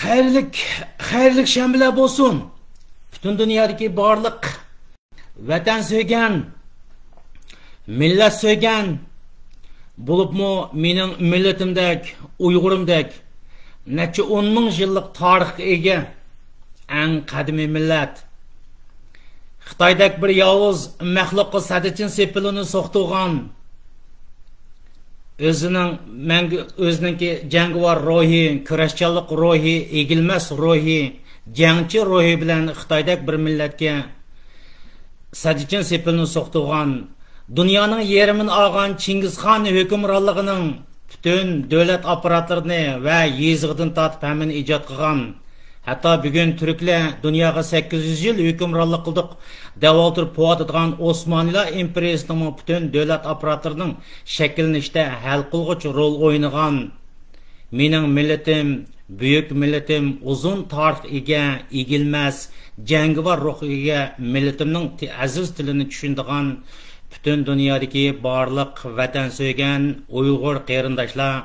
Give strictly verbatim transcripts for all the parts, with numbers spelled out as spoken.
خەيرلىك، خەيرلىك شەنبىلەر بولسۇن. پۈتۈن دۇنيادىكى بارلىق ۋەتەن سۆيگەن، مىللەت سۆيگەن، بولۇپمۇ مېنىڭ مىللىتىمدەك، ئۇيغۇرۇمدەك نەچچە ئون مىڭ يىللىق تارىخقا ئىگە ئەڭ قەدىمىي مىللەت، خىتايدەك بىر ياۋۇز مەخلۇققا سەددىچىن سېپىلىنى سوقتۇرغان، ئۆزىنىڭ مەڭگۈ، ئۆزىنىڭكى جەڭگىۋار روھى، كۈرەشچانلىق روھى، ئېگىلمەس روھى، جەڭچى روھى بىلەن خىتايدەك بىر مىللەتكە سەددىچىن سېپىلنى سوقتۇرغان، دۇنيانىڭ يېرىمىنى ئالغان چىڭگىزخان ھۆكۈمرانلىقىنىڭ پۈتۈن دۆلەت ئاپپاراتلىرىنى ۋە يېزىغىدىن تارتىپ ھەممىنى ئىجاد قىلغان، ھەتتا بۈگۈن تۈركلەر دۇنياغا سەككىز يۈز يىل ھۆكۈمرانلىق قىلدۇق دەۋاتۇرۇپ قوۋاتىدىغان ئوسمانلىلار ئىمپېرىيىسىنىڭمۇ پۈتۈن دۆلەت ئاپپاراتلىرىنىڭ شەكىللىنىشتە ھەل قىلغۇچ رول ئوينىغان، مېنىڭ مىللىتىم، بۈيۈك مىللىتىم، ئۇزۇن تارىخقا ئىگە، ئېگىلمەس، جەڭگىۋار روھقا ئىگە مىللىتىمنىڭ تى-، ئەزىز تىلىنى چۈشىنىدىغان، پۈتۈن دۇنيادىكى بارلىق ۋەتەن سۆيگەن ئۇيغۇر قېرىنداشلار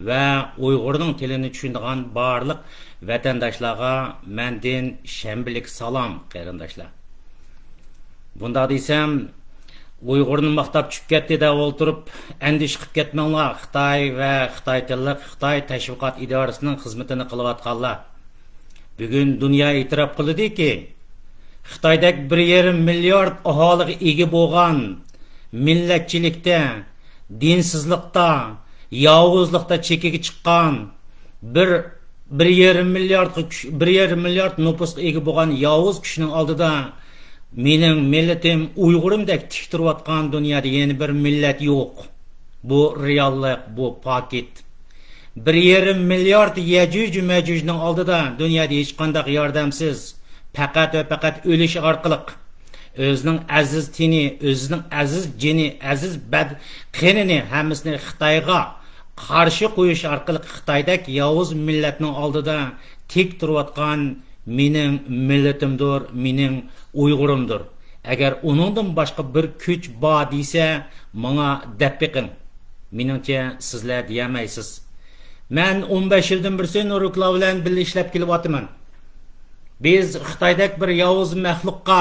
ۋە ئۇيغۇرنىڭ تىلىنى چۈشىنىدىغان بارلىق ۋەتەنداشلارغا مەندىن شەنبىلىك سالام، قېرىنداشلار. بۇنداق دېسەم، ئۇيغۇرنى ماختاپ چۈشۈپ كەتتى دەپ ئولتۇرۇپ، ئەندىشە قىلىپ كەتمەڭلار، خىتاي ۋە خىتاي تىللىق خىتاي تەشۋىقات ئىدارىسىنىڭ خىزمىتىنى قىلىۋاتقانلار. بۈگۈن دۇنيا ئېتىراپ قىلدىكى، خىتايدەك بىر يېرىم مىليارد ئاھالىگە ئىگە بولغان مىللەتچىلىكتە، دىنسىزلىقتا، ياۋۇزلۇقتا چېكىگە چىققان بىر، بىر يېرىم مىلياردقا كۈچ، بىر يېرىم مىليارد نوپۇسقا ئىگە بولغان ياۋۇز كۈچنىڭ ئالدىدا مېنىڭ مىللىتىم ئۇيغۇرۇمدەك تىك تۇرۇۋاتقان دۇنيادا يەنە بىر مىللەت يوق. بۇ رېئاللىق، بۇ پاكىت. بىر يېرىم مىليارد يەجۈج مەجۈجنىڭ ئالدىدا دۇنيادا ھېچقانداق ياردەمسىز، پەقەت ۋە پەقەت ئۆلۈش ئارقىلىق ئۆزىنىڭ ئەزىز تېنى، ئۆزىنىڭ ئەزىز جېنى، ئەزىز بەد-، قېنىنى ھەممىسىنى خىتايغا قارشى قويۇش ئارقىلىق خىتايدەك ياۋۇز مىللەتنىڭ ئالدىدا تىك تۇرۇۋاتقان مېنىڭ مىللىتىمدۇر، مېنىڭ ئۇيغۇرۇمدۇر. ئەگەر ئۇنىڭدىن باشقا بىر كۈچ بار دېسە، ماڭا دەپ بېقىڭ. مېنىڭچە، سىزلەر دېيەلمەيسىز. مەن ئون بەش يىلدىن بېرى نۇرۇكلار بىلەن بىللە ئىشلەپ كېلىۋاتىمەن. بىز خىتايدەك بىر ياۋۇز مەخلۇققا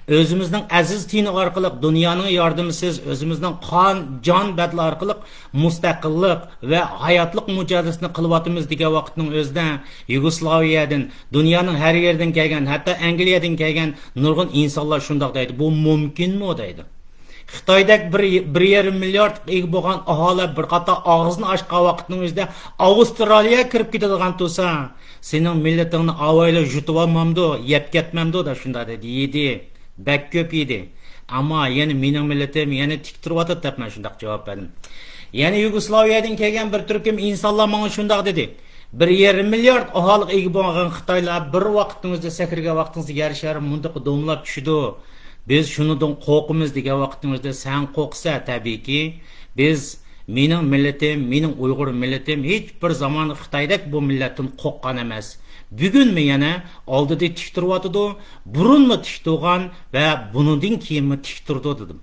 ئۆزىمىزنىڭ ئەزىز تېنى ئارقىلىق، دۇنيانىڭ ياردىمىسىز، ئۆزىمىزنىڭ قان، جان بەدىلى ئارقىلىق مۇستەقىللىق ۋە ھاياتلىق مۇجادىلىسىنى قىلىۋاتىمىز دېگەن ۋاقىتنىڭ ئۆزىدە يۇگوسلاۋىيەدىن، دۇنيانىڭ ھەر يېرىدىن كەلگەن، ھەتتا ئەنگلىيەدىن كەلگەن نۇرغۇن ئىنسانلار شۇنداق دەيدۇ، بۇ مۇمكىنمۇ دەيدۇ. خىتايدەك بىر، بىر يېرىم مىلياردقا ئىگە بولغان ئاھالە بىر قاتار ئاغزىنى ئاچقان ۋاقىتنىڭ ئۆزىدە ئاۋسترالىيە كىرىپ كېتىدىغان تۇرسا، سېنىڭ مىللىتىڭنى ئاۋايلا يۇتۇۋالمامدۇ، يەپ كەتمەمدۇ دەپ شۇنداق دېدى. يېدى. بەك كۆپ يېدى. ئەمما يەنە مېنىڭ مىللىتىم يەنە تىك تۇرۇۋاتىدۇ دەپ مەن شۇنداق جاۋاب بەردىم. يەنە يۇگوسلاۋىيەدىن كەلگەن بىر تۈركۈم ئىنسانلار ماڭا شۇنداق دېدى. بىر يېرىم مىليارد ئاھالىگە ئىگە بولغان خىتايلار بىر ۋاقىتنىڭ ئۆزىدە سەكرىگەن ۋاقتىڭىزدا يەر شارى مۇنداق دومىلاپ چۈشىدۇ. بىز شۇنىڭدىن قورقىمىز دېگەن ۋاقتىڭىزدا سەن قورقىسەن تەبىئىيكى. بىز، مېنىڭ مىللىتىم، مېنىڭ ئۇيغۇر مىللىتىم ھېچ بىر زامان خىتايدەك بۇ مىللەتتىن قورققان ئەمەس. بۈگۈنمۇ يەنە ئالدىدا تىك تۇرۇۋاتىدۇ، بۇرۇنمۇ تىك تۇرغان ۋە بۇنىڭدىن كېيىنمۇ تىك تۇرىدۇ دېدىم.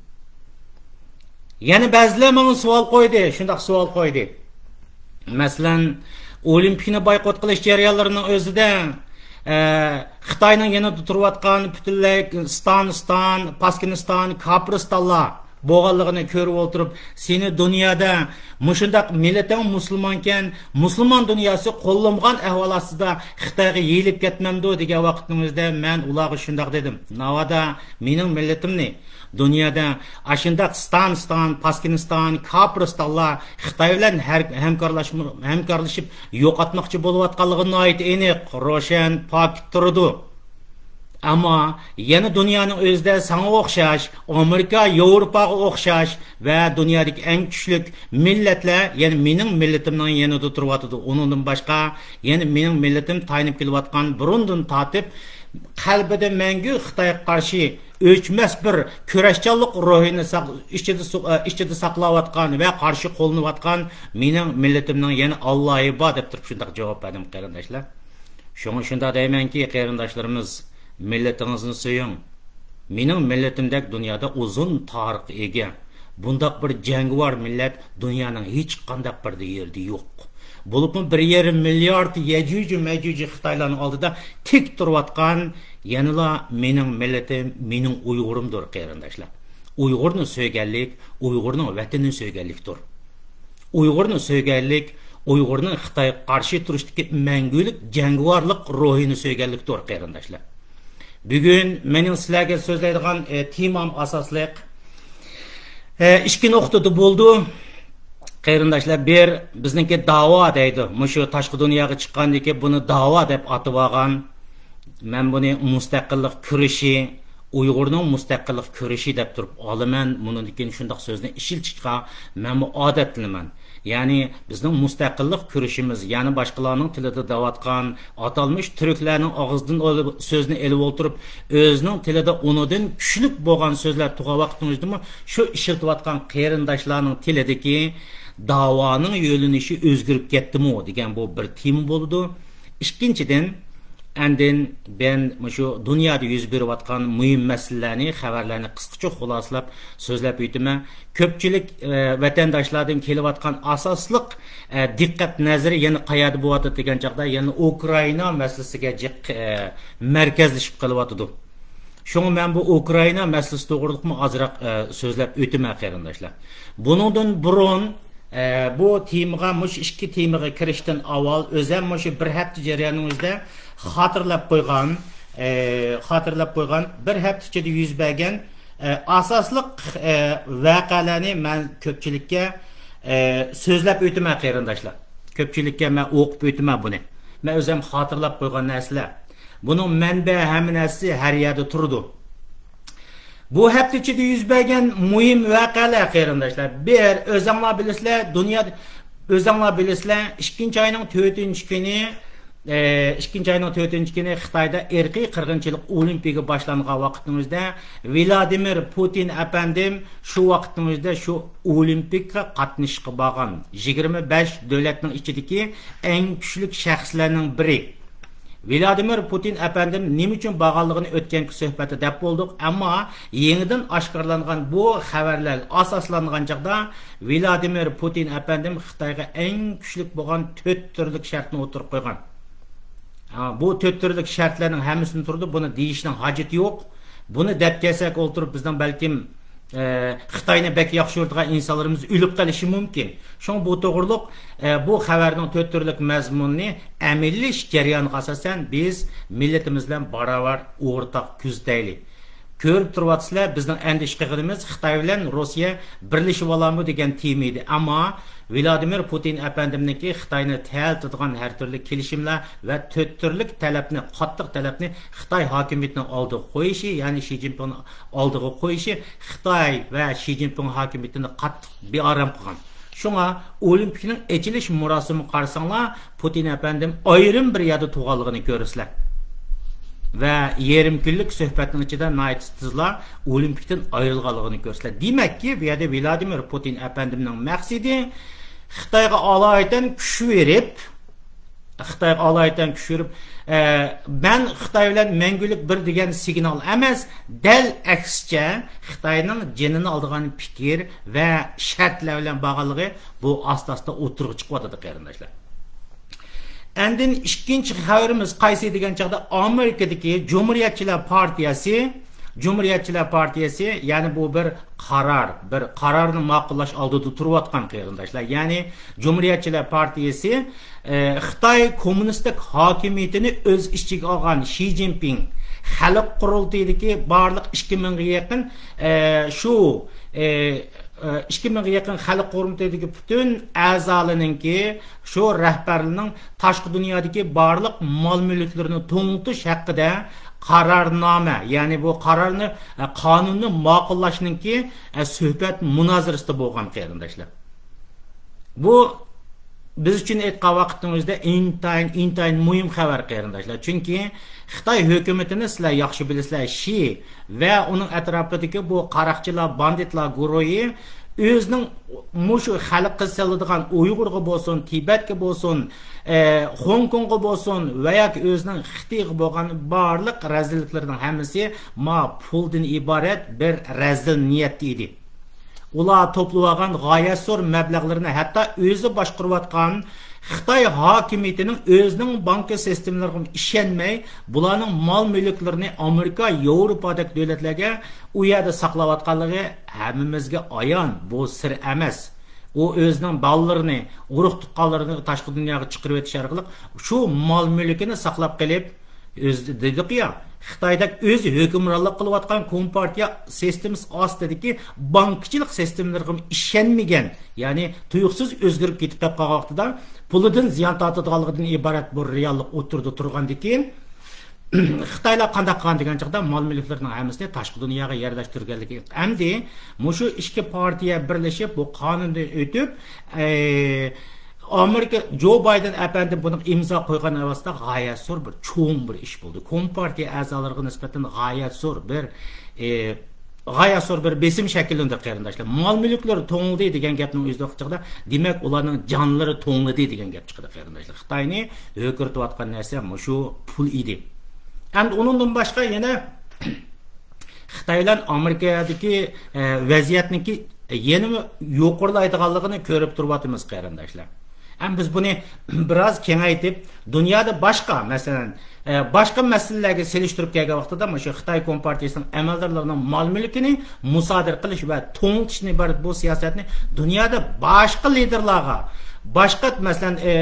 يەنە بەزىلەر ماڭا سوئال قويدى، شۇنداق سوئال قويدى. مەسىلەن، ئولىمپىكنى بايقوت قىلىش جەريانلىرىنىڭ ئۆزىدە، ئە، خىتاينىڭ يېنىدا تۇرۇۋاتقان پۈتۈنلەي ستان، ستان، پاسكىنىستان، كاپىرىستانلار بولغانلىقىنى كۆرۈپ ئولتۇرۇپ، سېنى دۇنيادا مۇشۇنداق مىللىتىڭ مۇسۇلمانكەن، مۇسۇلمان دۇنياسى قوللىمىغان ئەھۋال ئاستىدا خىتايغا يېيىلىپ كەتمەمدۇ دېگەن ۋاقىتنىڭ ئۆزىدە مەن ئۇلارغا شۇنداق دېدىم، ناۋادا مېنىڭ مىللىتىمنى دۇنيادا ئاشۇنداق ستان، ستان، پاسكىنىستان، كاپىرىستانلار خىتاي بىلەن ھەر-، ھەمكارلاشما-، ھەمكارلىشىپ يوقاتماقچى بولۇۋاتقانلىقى ناھايىتى ئېنىق، روشەن، پاكىت تۇرىدۇ. ئەمما يەنە دۇنيانىڭ ئۆزىدە ساڭا ئوخشاش، ئامېرىكا، ياۋروپاغا ئوخشاش ۋە دۇنيادىكى ئەڭ كۈچلۈك مىللەتلەر يەنە مېنىڭ مىللىتىمنىڭ يېنىدا تۇرۇۋاتىدۇ. ئۇنىڭدىن باشقا يەنە مېنىڭ مىللىتىم تايىنىپ كېلىۋاتقان، بۇرۇندىن تارتىپ قەلبىدە مەڭگۈ خىتايغا قارشى ئۆچمەس بىر كۈرەشچانلىق روھىنى ساق-، ئىچىدە سۇ-، ئىچىدە ساقلاۋاتقان ۋە قارشى قوللىنىۋاتقان مېنىڭ مىللىتىمنىڭ يەنە ئاللاھى بار دەپ تۇرۇپ شۇنداق جاۋاب بەردىم، قېرىنداشلار. شۇڭا شۇنداق دەيمەنكى، قېرىنداشلىرىمىز، مىللىتىڭىزنى سۆيۈڭ. مېنىڭ مىللىتىمدەك دۇنيادا ئۇزۇن تارىخقا ئىگە، بۇنداق بىر جەڭگىۋار مىللەت دۇنيانىڭ ھېچقانداق بىر يېرىدە يوق. بولۇپمۇ بىر يېرىم مىليارد يەجۇجى مەجۇجى خىتايلارنىڭ ئالدىدا تىك تۇرۇۋاتقان يەنىلا مېنىڭ مىللىتىم، مېنىڭ ئۇيغۇرۇمدۇر، قېرىنداشلار. ئۇيغۇرنى سۆيگەنلىك ئۇيغۇرنىڭ ۋەتىنىنى سۆيگەنلىكتۇر. ئۇيغۇرنى سۆيگەنلىك ئۇيغۇرنىڭ خىتايغا قارشى تۇرۇشتىكى مەڭگۈلۈك جەڭگىۋارلىق روھىنى سۆيگەنلىكتۇر، قېرىنداشلار. بۈگۈن مېنىڭ سىلەرگە سۆزلەيدىغان، ئە، تېمام ئاساسلىق، ئە، ئىككى نۇقتىدا بولىدۇ. قېرىنداشلار، بىر، بىزنىڭكى داۋا دەيدۇ. مۇشۇ تاشقى دۇنياغا چىققاندىن كېيىن بۇنى داۋا دەپ ئاتىۋالغان. مەن بۇنى مۇستەقىللىق كۈرىشى، ئۇيغۇرنىڭ مۇستەقىللىق كۈرىشى دەپ تۇرۇپ ئالىمەن. مۇنىڭدىن كېيىن شۇنداق سۆزنى ئىشلىتىشقا مەنمۇ ئادەتلىنىمەن. يەنى بىزنىڭ مۇستەقىللىق كۈرىشىمىز، يەنى باشقىلارنىڭ تىلىدا دەۋاتقان، ئاتالمىش تۈركلەرنىڭ ئاغزىدىن ئېلىپ، سۆزنى ئېلىپ ئولتۇرۇپ، ئۆزىنىڭ تىلىدا ئۇنىڭدىن كۈچلۈك بولغان سۆزلەر تۇرغان ۋاقتىڭىزدىمۇ، شۇ ئىشلىتىۋاتقان قېرىنداشلارنىڭ تىلىدىكى داۋانىڭ يۆنىلىشى ئۆزگىرىپ كەتتىمۇ دېگەن بۇ بىر تېما بولىدۇ. ئىككىنچىدىن، ئاندىن مەن مۇشۇ دۇنيادا يۈز بېرىۋاتقان مۇھىم مەسىلىلەرنى، خەۋەرلەرنى قىسقىچە خۇلاسىلاپ سۆزلەپ ئۆتىمەن. كۆپچىلىك، ئە، ۋەتەنداشلاردىن كېلىۋاتقان ئاساسلىق، ئە، دىققەت نەزىرى يەنە قەيەردە بولۇۋاتىدۇ دېگەن چاغدا، يەنە ئۇكرائىنا مەسىلىسىگە جىق، ئە، مەركەزلىشىپ قېلىۋاتىدۇ. شۇڭا مەن بۇ ئۇكرائىنا مەسىلىسى توغرۇلۇقمۇ ئازراق، ئە، سۆزلەپ ئۆتىمەن، قېرىنداشلار. بۇنىڭدىن بۇرۇن، ئە، بۇ تېمىغا، مۇشۇ ئىككى تېمىغا كىرىشتىن ئاۋۋال ئۆزەم مۇشۇ بىر ھەپتە جەريانىنىڭ ئۆزىدە خاتىرىلەپ قويغان، ئە، خاتىرىلەپ قويغان بىر ھەپتە ئىچىدە يۈز بەرگەن، ئە، ئاساسلىق، ئە، ۋەقەلەرنى مەن كۆپچىلىككە، ئە، سۆزلەپ ئۆتىمەن، قېرىنداشلار. كۆپچىلىككە مەن ئوقۇپ ئۆتىمەن بۇنى. مەن ئۆزەم خاتىرىلەپ قويغان نەرسىلەر. بۇنىڭ مەنبە ھەممە نەرسىسى ھەر يەردە تۇرىدۇ. بۇ ھەپتە ئىچىدە يۈز بەرگەن مۇھىم ۋەقەلەر، قېرىنداشلار. بىر، ئۆزەڭلار بىلىسىلەر، دۇنيا، ئۆزەڭلار بىلىسىلەر، ئىككىنچى ئاينىڭ تۆتىنچى كۈنى، ئە، ئىككىنچى ئاينىڭ تۆتىنچى كۈنى خىتايدا ئىرقىي قىرغىنچىلىق ئولىمپىكى باشلانغان ۋاقتىڭىزدا، ۋلادىمىر پۇتىن ئەپەندىم شۇ ۋاقتىڭىزدا شۇ ئولىمپىكقا قاتنىشىشقا بارغان يىگىرمە بەش دۆلەتنىڭ ئىچىدىكى ئەڭ كۈچلۈك شەخسلەرنىڭ بىرى. ۋلادىمىر پۇتىن ئەپەندىم نېمە ئۈچۈن بارغانلىقىنى ئۆتكەنكى سۆھبەتتە دەپ بولدۇق، ئەمما يېڭىدىن ئاشكارىلانغان بۇ خەۋەرلەرگە ئاساسلانغان چاغدا، ۋلادىمىر پۇتىن ئەپەندىم خىتايغا ئەڭ كۈچلۈك بولغان تۆت تۈرلۈك شەرتنى ئوتتۇرىغا قويغان. ھا، بۇ تۆت تۈرلۈك شەرتلەرنىڭ ھەممىسىنى تۇرىدۇ، بۇنى دېيىشنىڭ ھاجىتى يوق. بۇنى دەپ كەلسەك ئولتۇرۇپ بىزنىڭ بەلكىم، ئە، خىتاينى بەك ياخشى كۆرىدىغان ئىنسانلىرىمىز ئۆلۈپ قېلىشى مۇمكىن. شۇڭا بۇ توغرۇلۇق، ئە، بۇ خەۋەرنىڭ تۆت تۈرلۈك مەزمۇنىنى ئەمەلىيلىشىش جەريانىغا ئاساسەن بىز مىللىتىمىز بىلەن باراۋەر ئورتاق كۆزىتەيلى. كۆرۈپ تۇرۇۋاتىسىلەر، بىزنىڭ ئەندىشە قىلغىنىمىز خىتاي بىلەن روسىيە بىرلىشىۋالامدۇ دېگەن تېما ئىدى. ئەمما ۋلادىمىر پۇتىن ئەپەندىمنىڭكى خىتاينى تەلتىدىغان ھەر تۈرلۈك كېلىشىملەر ۋە تۆت تۈرلۈك تەلەپنى، قاتتىق تەلەپنى خىتاي ھاكىمىيىتىنىڭ ئالدىغا قويۇشى، يەنى شى جىنپىڭنىڭ ئالدىغا قويۇشى خىتاي ۋە شى جىنپىڭ ھاكىمىيىتىنى قاتتىق بىئارام قىلغان. شۇڭا ئولىمپىكنىڭ ئېچىلىش مۇراسىمىغا قارىساڭلار، پۇتىن ئەپەندىم ئايرىم بىر يەردە تۇرغانلىقىنى كۆرىسىلەر. ۋە يېرىم كۈنلۈك سۆھبەتنىڭ ئىچىدە ناھايىتى تېزلا ئولىمپىكتىن ئايرىلغانلىقىنى كۆرسىتىدۇ. دېمەككى، بۇ يەردە ۋلادىمىر پۇتىن ئەپەندىمنىڭ مەقسىتى خىتايغا ئالايىتەن كۈچ بېرىپ، خىتايغا ئالايىتەن كۈچ بېرىپ، ئە، مەن خىتاي بىلەن مەڭگۈلۈك بىر دېگەن سىگنال ئەمەس، دەل ئەكسىچە خىتاينىڭ جېنىنى ئالىدىغان پىكىر ۋە شەرتلەر بىلەن بارغانلىقى بۇ ئاستا-ئاستا ئوتتۇرىغا چىقىۋاتىدۇ، قېرىنداشلار. ئاندىن ئىككىنچى خەۋىرىمىز قايسى دېگەن چاغدا، ئامېرىكىدىكى جۇمھۇرىيەتچىلەر پارتىيەسى، جۇمھۇرىيەتچىلەر پارتىيەسى، يەنى بۇ بىر قارار، بىر قارارنى ماقۇللاش ئالدىدا تۇرۇۋاتقان، قېرىنداشلار. يەنى جۇمھۇرىيەتچىلەر پارتىيەسى، ئە، خىتاي كوممۇنىستىك ھاكىمىيىتىنى ئۆز ئىچىگە ئالغان شى جىنپىڭ خەلق قۇرۇلتىيىدىكى بارلىق ئىككى مىڭغا يېقىن، ئە، شۇ، ئە، ئىككى مىڭغا يېقىن خەلق قۇرۇلتىيىدىكى پۈتۈن ئەزالىرىنىڭكى، شۇ رەھبەرلىرىنىڭ تاشقى دۇنيادىكى بارلىق مال-مۈلۈكلىرىنى توڭلىتىش ھەققىدە قارارنامە، يەنى بۇ قارارنى، قانۇننى ماقۇللاشنىڭكى سۆھبەت مۇنازىرىسىدە بولغان، قېرىنداشلار. بۇ بىز ئۈچۈن ئېيتقان ۋاقىتنىڭ ئۆزىدە ئىنتايىن، ئىنتايىن مۇھىم خەۋەر، قېرىنداشلار. چۈنكى خىتاي ھۆكۈمىتىنى سىلەر ياخشى بىلىسىلەر، شى ۋە ئۇنىڭ ئەتراپىدىكى بۇ قاراقچىلار، باندىتلار گۇرۇھى ئۆزىنىڭ مۇشۇ خەلققە سېلىدىغان، ئۇيغۇرغا بولسۇن، تىبەتكە بولسۇن، ئە، خوڭكوڭغا بولسۇن ۋە ياكى ئۆزىنىڭ خىتىيغا بولغان بارلىق رەزىللىكلىرىنىڭ ھەممىسى ما پۇلدىن ئىبارەت بىر رەزىل نىيەتتە ئىدى. ئۇلار توپلىۋالغان غايەت زور مەبلەغلىرىنى ھەتتا ئۆزى باشقۇرۇۋاتقان خىتاي ھاكىمىيىتىنىڭ ئۆزىنىڭ بانكا سىستېمىلىرىغا ئىشەنمەي، بۇلارنىڭ مال مۈلۈكلىرىنى ئامېرىكا، ياۋروپادەك دۆلەتلەرگە ئۇ يەردە ساقلاۋاتقانلىقى ھەممىمىزگە ئايان، بۇ سىر ئەمەس. ئۇ ئۆزىنىڭ بالىلىرىنى، ئۇرۇق تۇغقانلىرىنى تاشقى دۇنياغا چىقىرىۋېتىش ئارقىلىق شۇ مال مۈلكىنى ساقلاپ قېلىپ، ئۆزى دېدۇقيا، خىتايدەك ئۆزى ھۆكۈمرانلىق قىلىۋاتقان كومپارتىيە سىستېمىسى ئاستىدىكى بانكىچىلىق سىستېمىلىرىغا ئىشەنمىگەن، يەنى تۇيۇقسىز ئۆزگىرىپ كېتىپ قالغان ۋاقتىدا، پۇلىدىن زىيان تارتىدىغانلىقىدىن ئىبارەت بۇ رېئاللىق ئوتتۇرىدا تۇرغاندىكىن، خىتايلار قانداق قىلغان دېگەن چاغدا مال مۈلۈكلىرىنىڭ ھەممىسىنى تاشقى دۇنياغا يەرلەشتۈرگەنلىكى. ئەمدى مۇشۇ ئىككى پارتىيە بىرلىشىپ بۇ قانۇندىن ئۆتۈپ، ئامېرىكا جو بايدېن ئەپەندى بۇنىڭ ئىمزا قويغان ئەۋەزىدە غايەت زور بىر چوڭ بىر ئىش بولدى. كومپارتىيە ئەزالىرىغا نىسبەتەن غايەت زور بىر، ئى، غايەت زور بىر بېسىم شەكىللىنىدۇ، قېرىنداشلار. مال مۈلۈكلىرى توڭلىدى دېگەن گەپنىڭ ئۆزىدە چاغدا، دېمەك، ئۇلارنىڭ جانلىرى توڭلىدى دېگەن گەپ چىقىدۇ، قېرىنداشلار. خىتاينى ھۆكۈرتۈۋاتقان نەرسە مۇشۇ پۇل ئىدى. ئەمدى ئۇنىڭدىن باشقا يەنە خىتاي بىلەن ئامېرىكادىكى، ئە، ۋەزىيەتنىڭكى يەنىمۇ يۇقىرىلايدىغانلىقىنى كۆرۈپ تۇرۇۋاتىمىز، قېرىنداشلار. ھەم بىز بۇنى بىراز كېڭەيتىپ، دۇنيادا باشقا، مەسىلەن، ئە، باشقا مەسىلىلەرگە سېلىشتۇرۇپ كەلگەن ۋاقتىدا، مۇشۇ خىتاي كومپارتىيىسىنىڭ ئەمەلدارلىرىنىڭ مال مۈلكىنى مۇسادىرە قىلىش ۋە توڭلىتىشتىن ئىبارەت بۇ سىياسەتنى دۇنيادا باشقا لىدېرلارغا، باشقا، مەسىلەن، ئە،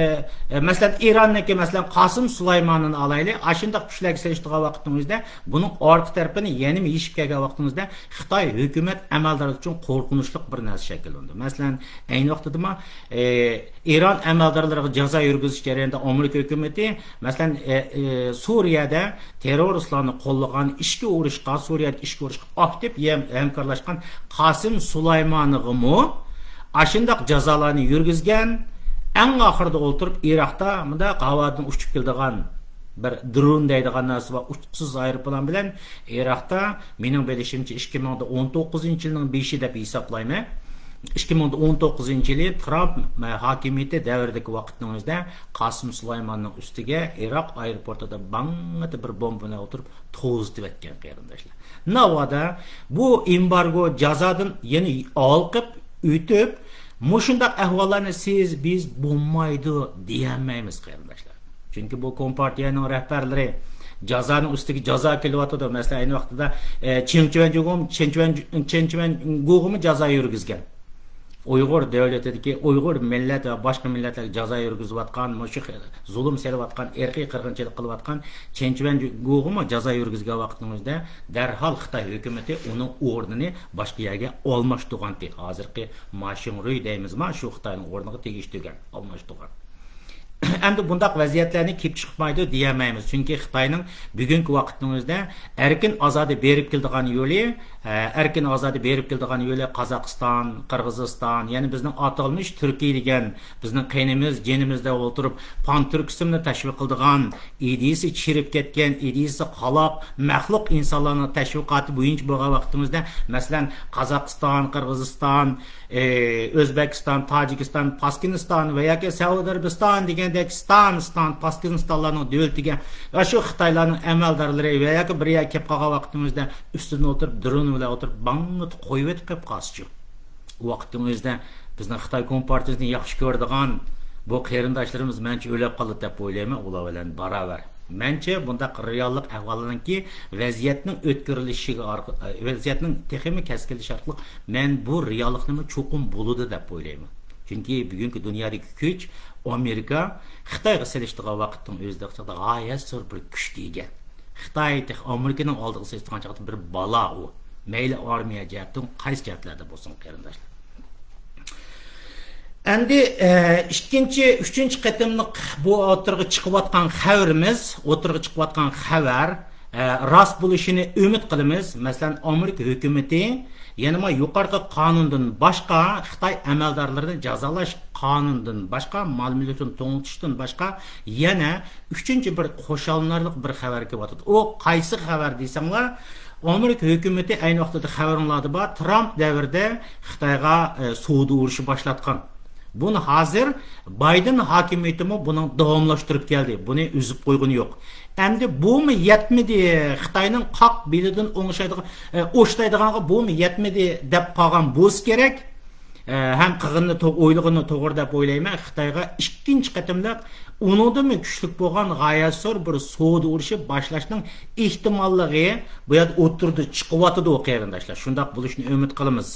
ئە، مەسىلەن، ئىراننىڭكى، مەسىلەن، قاسىم سۇلايمانىنى ئالايلى، ئاشۇنداق كۈچلەرگە سېلىشتۇرغان ۋاقتىڭىزدا، بۇنىڭ ئارقا تەرىپىنى يەنىمۇ يېشىپ كەلگەن ۋاقتىڭىزدا، خىتاي ھۆكۈمەت ئەمەلدارلىرى ئۈچۈن قورقۇنچلۇق بىر نەرسە شەكىللىنىدۇ. مەسىلەن، ئەينى ۋاقتىدىمۇ، ئى، ئىران ئەمەلدارلىرىغا جازا يۈرگۈزۈش جەريانىدا ئامېرىكا ھۆكۈمىتى، مەسىلەن، ئى، ئى، سۇرىيەدە تېررورىستلارنى قوللىغان، ئىچكى ئۇرۇشقا، سۇرىيەدە ئىچكى ئۇرۇشقا ئاكتىپ ھەم-، ھەمكارلاشقان قاسىم سۇلايمانىغىمۇ ئاشۇنداق جازالارنى يۈرگۈزگەن. ئەڭ ئاخىرىدا ئولتۇرۇپ ئىراقتا مۇنداق ھاۋادىن ئۇچۇپ كېلىدىغان بىر درون دەيدىغان نەرسە بار، ئۇچقۇسىز ئايروپىلان بىلەن ئىراقتا، مېنىڭ بىلىشىمچە، ئىككى مىڭ ئون توققۇزىنچى يىلنىڭ بېشى دەپ ھېسابلايمەن. ئىككى مىڭ ئون توققۇزىنچى يىلى ترامپ ھاكىمىيىتى دەۋرىدىكى ۋاقىتنىڭ ئۆزىدە قاسىم سۇلايماننىڭ ئۈستىگە ئىراق ئايروپورتىدا باڭڭىدە بىر بومبا بىلەن ئولتۇرۇپ توزۇتۇۋەتكەن، قېرىنداشلار. ناۋادا بۇ ئېمبارگو جازادىن يەنە ھالقىپ ئۆتۈپ، مۇشۇنداق ئەھۋاللارنى سىز، بىز بولمايدۇ دېيەلمەيمىز، قېرىنداشلار. چۈنكى بۇ كومپارتىيەنىڭ رەھبەرلىرى جازانىڭ ئۈستىگە جازا كېلىۋاتىدۇ. مەسىلەن، ئەينى ۋاقتىدا، ئە، چېڭ چۈەنجۇگۇمۇ، چېڭ چۈەن-، چېڭ چۈەنگۇغىمۇ جازا يۈرگۈزگەن. ئۇيغۇر دۆلىتىدىكى ئۇيغۇر مىللەت ۋە باشقا مىللەتلەرگە جازا يۈرگۈزۈۋاتقان، مۇشۇ خىل زۇلۇم سېلىۋاتقان، ئىرقىي قىرغىنچىلىق قىلىۋاتقان چېن چۈەنگۇغىمۇ جازا يۈرگۈزگەن ۋاقتىنىڭ ئۆزىدە دەرھال خىتاي ھۆكۈمىتى ئۇنىڭ ئورنىنى باشقا يەرگە ئالماشتۇرغانتى. ھازىرقى ما شىڭرۇي دەيمىزما، شۇ خىتاينىڭ ئورنىغا تېگىشتۈرگەن، ئالماشتۇرغان. ئەمدى بۇنداق ۋەزىيەتلەرنى كېلىپ چىقمايدۇ دېيەلمەيمىز. چۈنكى خىتاينىڭ بۈگۈنكى ۋاقىتنىڭ ئۆزىدە ئەركىن ئازادە بېرىپ كېلىدىغان يولى، ئە، ئەركىن ئازادە بېرىپ كېلىدىغان يولى قازاقىستان، قىرغىزىستان، يەنى بىزنىڭ ئاتالمىش تۈركىي دېگەن بىزنىڭ قېنىمىز، جېنىمىزدا ئولتۇرۇپ، پان تۈركىزمنى تەشۋىق قىلىدىغان، ئىدىيىسى چىرىپ كەتكەن، ئىدىيىسى قالاق، مەخلۇق ئىنسانلارنىڭ تەشۋىقاتى بويىچە بولغان ۋاقتىمىزدا، مەسىلەن، قازاقىستان، قىرغىزىستان، ئى، ئۆزبېكىستان، تاجىكىستان، پاسكىنىستان ۋە ياكى سەئۇدى ئەرەبىستان دېگەندەك، ستان، ستان، پاسكىنىستانلارنىڭ دۆلىتىگە ۋە شۇ خىتايلارنىڭ ئەمەلدارلىرى ۋە ياكى بىر يەرگە كېلىپ قالغان ۋاقتىمىزدا ئۈستىدىن ئولتۇرۇپ، درون بىلەن ئولتۇرۇپ، باڭمىتى قويۇۋېتىپ قېلىپ قالسىچۇ. ئۇ ۋاقىتنىڭ ئۆزىدە بىزنىڭ خىتاي كومپارتىيىسىنى ياخشى كۆرىدىغان بۇ قېرىنداشلىرىمىز مەنچە ئۆلۈپ قالدى دەپ ئويلايمەن، ئۇلار بىلەن باراۋەر. مەنچە بۇنداق رېئاللىق ئەھۋاللارنىڭكى ۋەزىيەتنىڭ ئۆتكۈرۈلۈشىگە ئارق-، ۋەزىيەتنىڭ تېخىمۇ كەسكىنلىشىشى ئارقىلىق مەن بۇ رېئاللىقنىمۇ چوقۇم بولىدۇ دەپ ئويلايمەن. چۈنكى بۈگۈنكى دۇنيادىكى كۈچ ئامېرىكا خىتايغا سېلىشتۇرغان ۋاقىتنىڭ ئۆزىدە غايەت زور بىر كۈچكە ئىگە. خىتاي تېخى ئامېرىكىنىڭ ئالدىغا سېلىشتۇرغان چاغدا بىر بالا ئۇ. مەيلى ئارمىيە جەھەتتىن قايسى جەھەتلەردە بولسۇن، قېرىنداشلار. ئەمدى، ئە، ئىككىنچى، ئۈچىنچى قېتىملىق بۇ ئوتتۇرىغا چىقىۋاتقان خەۋىرىمىز، ئوتتۇرىغا چىقىۋاتقان خەۋەر، ئە، راست بولۇشىنى ئۈمىد قىلىمىز. مەسىلەن، ئامېرىكا ھۆكۈمىتى يەنىمۇ يۇقىرىقى قانۇندىن باشقا، خىتاي ئەمەلدارلىرىنى جازالاش قانۇنىدىن باشقا، مال مۈلۈكنى توڭلىتىشتىن باشقا يەنە ئۈچىنچى بىر خۇشاللىنارلىق بىر خەۋەر كېلىۋاتىدۇ. ئۇ قايسى خەۋەر دېسەڭلار، ئامېرىكا ھۆكۈمىتى ئەينى ۋاقتىدا خەۋىرىڭلاردا بار، ترامپ دەۋرىدە خىتايغا، ئە، سودا ئۇرۇشى باشلاتقان. بۇنى ھازىر بايدېن ھاكىمىيىتىمۇ بۇنى داۋاملاشتۇرۇپ كەلدى. بۇنى ئۈزۈپ قويغىنى يوق. ئەمدى بۇمۇ يەتمىدى. خىتاينىڭ قاق بېلىدىن ئوڭشايدىغان، ئە، ئوشتايدىغانغا بۇمۇ يەتمىدى دەپ قالغان بولسا كېرەك. ئە، ھەم قىلغىنىنى تو-، ئويلىغىنىنى توغرا دەپ ئويلايمەن. خىتايغا ئىككىنچى قېتىملىق ئۇنىڭدىنمۇ كۈچلۈك بولغان غايەت زور بىر سودا ئۇرۇشى باشلاشنىڭ ئېھتىماللىقى بۇ يەردە ئوتتۇرىدا چىقىۋاتىدۇ، قېرىنداشلار. شۇنداق بولۇشىنى ئۈمىد قىلىمىز.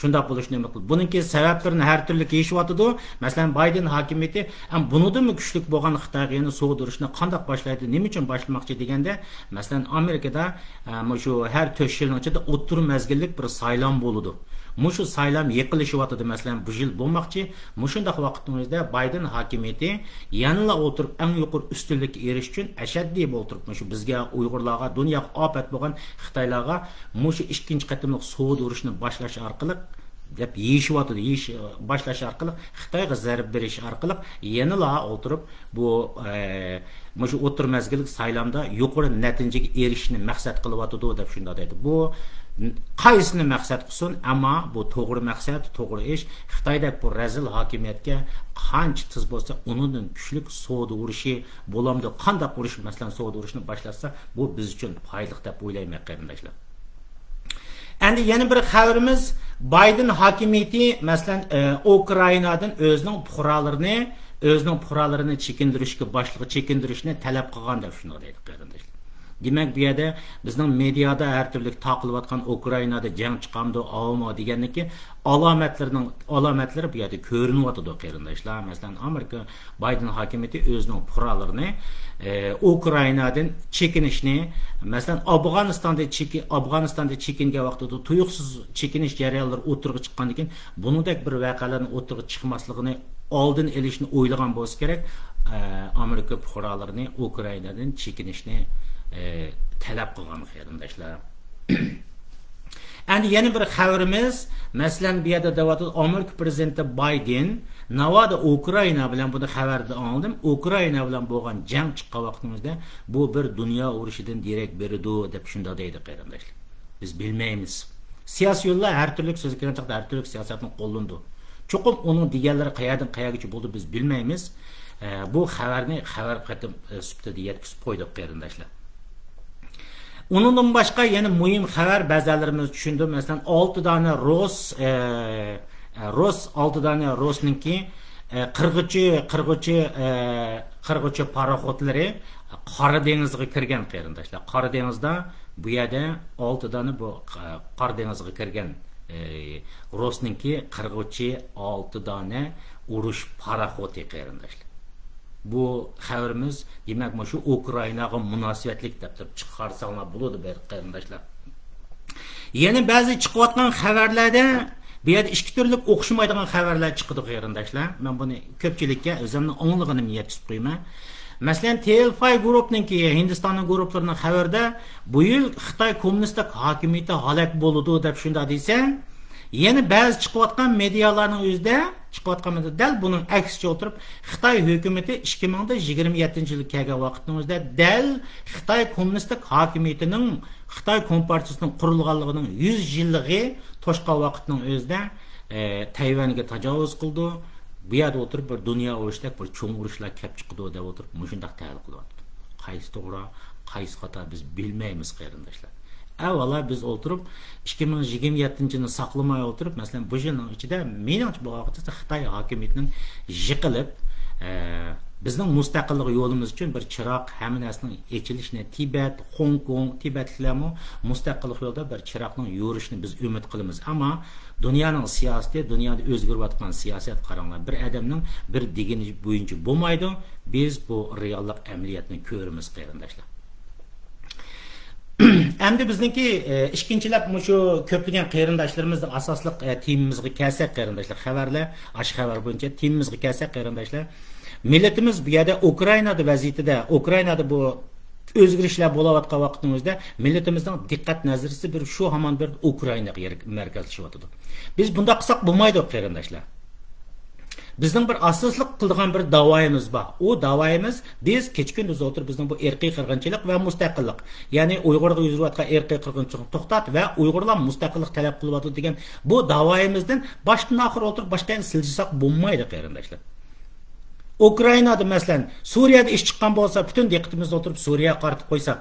شۇنداق بولۇشىنى ئۈمىد قىلىمىز. بۇنىڭكى سەۋەبلىرىنى ھەر تۈرلۈك يېشىۋاتىدۇ. مەسىلەن، بايدېن ھاكىمىيىتى ھەم بۇنىڭدىنمۇ كۈچلۈك بولغان خىتايغا يەنە سودا ئۇرۇشىنى قانداق باشلايدۇ، نېمە ئۈچۈن باشلىماقچى دېگەندە، مەسىلەن، ئامېرىكىدا، ئە، مۇشۇ ھەر تۆت يىلنىڭ ئىچىدە ئوتتۇرا مەزگىللىك بىر سايلام بولىدۇ. مۇشۇ سايلام يېقىنلىشىۋاتىدۇ، مەسىلەن، بۇ يىل بولماقچى. مۇشۇنداق ۋاقىتنىڭ ئۆزىدە بايدېن ھاكىمىيىتى يەنىلا ئولتۇرۇپ ئەڭ يۇقىرى ئۈستۈنلۈككە ئېرىشىش ئۈچۈن ئەشەددىي ئولتۇرۇپ، مۇشۇ بىزگە، ئۇيغۇرلارغا، دۇنياغا ئاپەت بولغان خىتايلارغا مۇشۇ ئىككىنچى قېتىملىق سودا ئۇرۇشىنى باشلاش ئارقىلىق دەپ يېيىشىۋاتىدۇ. يېيىش، باشلاش ئارقىلىق، خىتايغا زەربە بېرىش ئارقىلىق يەنىلا ئولتۇرۇپ بۇ، ئە، مۇشۇ ئوتتۇرا مەزگىللىك سايلامدا يۇقىرى نەتىجىگە ئېرىشىشنى مەقسەت قىلىۋاتىدۇ دەپ شۇنداق دەيدۇ. بۇ قايسىنى مەقسەت قىلسۇن، ئەمما بۇ توغرا مەقسەت، توغرا ئىش. خىتايدەك بۇ رەزىل ھاكىمىيەتكە قانچە تېز بولسا ئۇنىڭدىن كۈچلۈك سودا ئۇرۇشى بولامدۇ؟ قانداق ئۇرۇش، مەسىلەن، سودا ئۇرۇشىنى باشلاتسا، بۇ بىز ئۈچۈن پايدىلىق دەپ ئويلايمەن، قېرىنداشلار. ئەمدى يەنە بىر خەۋىرىمىز، بايدېن ھاكىمىيىتى، مەسىلەن، ئە، ئۇكرائىنادىن ئۆزىنىڭ پۇقرالىرىنى، ئۆزىنىڭ پۇقرالىرىنى چېكىندۈرۈشكە باشلىقى چېكىندۈرۈشنى تەلەپ قىلغان دەپ شۇنداق دەيدۇ، قېرىنداشلار. دېمەك، بۇ يەردە بىزنىڭ مېدىيادا ھەر تۈرلۈك تارقىلىۋاتقان ئۇكرائىنادا جەڭ چىقامدۇ، ئاۋامۇ دېگەندىكى ئالامەتلىرىنىڭ، ئالامەتلىرى بۇ يەردە كۆرۈنۈۋاتىدۇ، قېرىنداشلار. مەسىلەن، ئامېرىكا بايدېن ھاكىمىيىتى ئۆزىنىڭ پۇقرالىرىنى، ئە، ئۇكرائىنادىن چېكىنىشنى، مەسىلەن، ئافغانىستاندا چېكى-، ئافغانىستاندا چېكىنگەن ۋاقتىدا تۇيۇقسىز چېكىنىش جەريانلىرى ئوتتۇرىغا چىققاندىن كېيىن، بۇنىڭدەك بىر ۋەقەلەرنىڭ ئوتتۇرىغا چىقماسلىقىنى ئالدىنى ئېلىشنى ئويلىغان بولسا كېرەك، ئە، ئامېرىكا پۇقرالىرىنى ئۇكرائىنادىن چېكىنىشنى، ئە، تەلەپ قىلغان، قېرىنداشلار. ئەمدى يەنە بىر خەۋىرىمىز، مەسىلەن، بۇ يەردە دەۋاتىدۇ، ئامېرىكا پىرېزىدېنتى بايدېن، ناۋادا ئۇكرائىنا بىلەن، بۇنى خەۋەردە ئاڭلىدىم، ئۇكرائىنا بىلەن بولغان جەڭ چىققان ۋاقتىمىزدا بۇ بىر دۇنيا ئۇرۇشىدىن دېرەك بېرىدۇ، دەپ شۇنداق دەيدۇ، قېرىنداشلار. بىز بىلمەيمىز. سىياسىيونلار ھەر تۈرلۈك سۆزگە كىرگەن چاغدا ھەر تۈرلۈك سىياسەتنى قوللىنىدۇ. چوقۇم ئۇنىڭ دېگەنلىرى قەيەردىن قەيەرگىچە بولىدۇ، بىز بىلمەيمىز. ئە، بۇ خەۋەرنى خەۋەر قېتىم، ئە، سۈپىتىدە يەتكۈزۈپ قويدۇق، قېرىنداشلار. ئۇنىڭدىن باشقا يەنە مۇھىم خەۋەر بەزىلىرىمىز چۈشىنىدۇ. مەسىلەن، ئالتە دانە رۇس، ئە، ئە، رۇس، ئالتە دانە رۇسنىڭكى، ئە، قىرغۇچى، قىرغۇچى، ئە، قىرغۇچى پاراخوتلىرى قارا دېڭىزغا كىرگەن، قېرىنداشلار. قارا دېڭىزدا بۇ يەردە ئالتە دانە بۇ، ئە، قارا دېڭىزغا كىرگەن، ئە، رۇسنىڭكى قىرغۇچى ئالتە دانە ئۇرۇش پاراخوتى، قېرىنداشلار. بۇ خەۋىرىمىز، دېمەك، مۇشۇ ئۇكرائىناغا مۇناسىۋەتلىك دەپ تۇرۇپ چىقارساڭلار بولىدۇ، بەرىبىر قېرىنداشلار. يەنە بەزى چىقىۋاتقان خەۋەرلەردە بۇ يەردە ئىككى تۈرلۈك ئوخشىمايدىغان خەۋەرلەر چىقىدۇ، قېرىنداشلار. مەن بۇنى كۆپچىلىككە ئۆزۈمنىڭ ئاڭلىغىنىمنى يەتكۈزۈپ قويىمەن. مەسىلەن، تېلېفاي گۇرۇپنىڭكى، ھىندىستاننىڭ گۇرۇپلىرىنىڭ خەۋىرىدە، بۇ يىل خىتاي كوممۇنىستىك ھاكىمىيىتى ھالاك بولىدۇ، دەپ شۇنداق دېسە، يەنە بەزى چىقىۋاتقان مېدىيالارنىڭ ئۆزىدە، چىقىۋاتقان مېدىيا دەل بۇنىڭ ئەكسىچە ئولتۇرۇپ، خىتاي ھۆكۈمىتى ئىككى مىڭ يىگىرمە يەتتىنچى يىلغا كەلگەن ۋاقىتنىڭ ئۆزىدە دەل خىتاي كوممۇنىستىك ھاكىمىيىتىنىڭ، خىتاي كومپارتىيىسىنىڭ قۇرۇلغانلىقىنىڭ يۈز يىللىقى توشقان ۋاقىتنىڭ ئۆزىدە، ئە، تەيۋەنگە تاجاۋۇز قىلىدۇ. بۇ يەردە ئولتۇرۇپ بىر دۇنيا ئۇرۇشتەك بىر چوڭ ئۇرۇشلار كەپ چىقىدۇ دەپ ئولتۇرۇپ مۇشۇنداق تەھلىل قىلىۋاتىدۇ. قايسى توغرا، قايسى خاتا، بىز بىلمەيمىز، قېرىنداشلار. ئەۋۋاللا بىز ئولتۇرۇپ، ئىككى مىڭ يىگىرمە يەتتىنچى يىلنى ساقلىماي ئولتۇرۇپ، مەسىلەن، بۇ يىلنىڭ ئىچىدە، مېنىڭچە، بۇ ۋاقىتتا خىتاي ھاكىمىيىتىنىڭ يىقىلىپ، ئە، بىزنىڭ مۇستەقىللىق يولىمىز ئۈچۈن بىر چىراغ، ھەممە نەرسىنىڭ ئېچىلىشىنى، تىبەت، خوڭكوڭ، تىبەتلىكلەرمۇ مۇستەقىللىق يولىدا بىر چىراغنىڭ يورۇشىنى بىز ئۈمىد قىلىمىز. ئەمما دۇنيانىڭ سىياسىتى، دۇنيادا ئۆزگىرىۋاتقان سىياسەت قاراڭلار. بىر ئادەمنىڭ بىر دېگىنى بويىچە بولمايدۇ. بىز بۇ رېئاللىق ئەمەلىيەتنى كۆرىمىز، قېرىنداشلار. ئەمدى بىزنىڭكى، ئە، ئىككىنچىلەپ مۇشۇ كۆپلىگەن قېرىنداشلىرىمىزنىڭ ئاساسلىق، ئە، تېمىمىزغا كەلسەك، قېرىنداشلار، خەۋەرلەر، ئاشۇ خەۋەر بويىچە تېمىمىزغا كەلسەك، قېرىنداشلار، مىللىتىمىز بۇ يەردە ئۇكرائىنادا ۋەزىيىتىدە، ئۇكرائىنادا بۇ ئۆزگىرىشلەر بولۇۋاتقان ۋاقىتنىڭ ئۆزىدە مىللىتىمىزنىڭ دىققەت نەزىرى بىر شۇ ھامان بىر ئۇكرائىناغا يەر-، مەركەزلىشىۋاتىدۇ. بىز بۇنداق قىلساق بولمايدۇ، قېرىنداشلار. بىزنىڭ بىر ئاساسلىق قىلىدىغان بىر داۋايىمىز بار. ئۇ داۋايىمىز، بىز كېچە-كۈندۈز ئولتۇرۇپ، بىزنىڭ بۇ ئىرقىي قىرغىنچىلىق ۋە مۇستەقىللىق، يەنى ئۇيغۇرغا يۈز بېرىۋاتقان ئىرقىي قىرغىنچىلىقنى توختات ۋە ئۇيغۇرلار مۇستەقىللىق تەلەپ قىلىۋاتىدۇ دېگەن بۇ داۋايىمىزدىن باشتىن ئاخىر ئولتۇرۇپ، باشقا يەرگە سىلجىساق بولمايدۇ، قېرىنداشلار. ئۇكرائىنادا، مەسىلەن، سۈرىيەدە ئىش چىققان بولسا، پۈتۈن دىققىتىمىزنى ئولتۇرۇپ سۈرىيەگە قارىتىپ قويساق،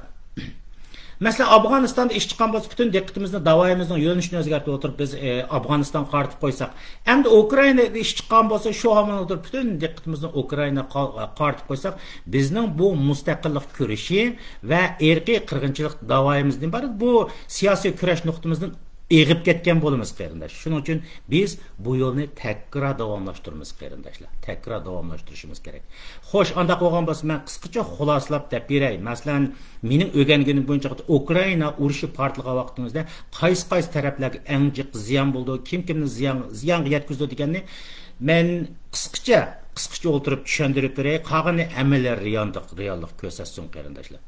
مەسىلەن، ئافغانىستاندا ئىش چىققان بولسا، پۈتۈن دىققىتىمىزنى داۋايىمىزنىڭ يۆنىلىشىنى ئۆزگەرتىپ ئولتۇرۇپ، بىز، ئە، ئافغانىستانغا قارىتىپ قويساق، ئەمدى ئۇكرائىنادا ئىش چىققان بولسا، شۇ ھامان ئولتۇرۇپ پۈتۈن دىققىتىمىزنى ئۇكرائىناغا قا-، قارىتىپ قويساق، بىزنىڭ بۇ مۇستەقىللىق كۈرىشى ۋە ئىرقىي قىرغىنچىلىق داۋايىمىزدىن ئىبارەت بۇ سىياسىي كۈرەش نۇقتىمىزدىن ئېغىپ كەتكەن بولىمىز، قېرىنداش. شۇنىڭ ئۈچۈن بىز بۇ يولنى تەكرار داۋاملاشتۇرىمىز، قېرىنداشلار. تەكرار داۋاملاشتۇرۇشىمىز كېرەك. خوش، ئانداق بولغان بولسا، مەن قىسقىچە خۇلاسىلاپ دەپ بېرەي. مەسىلەن، مېنىڭ ئۆگەنگىنىم بويىچە، ئۇكرائىنا ئۇرۇشى پارتلىغان ۋاقتىڭىزدا قايسى، قايسى تەرەپلەرگە ئەڭ جىق زىيان بولىدۇ، كىم، كىمنى زىيان، زىيانغا يەتكۈزىدۇ دېگەننى مەن قىسقىچە، قىسقىچە ئولتۇرۇپ چۈشەندۈرۈپ بېرەي. قالغىنى ئەمەلىي رېئاللىق، رېئاللىق كۆرسەتسۇن، قېرىنداشلار.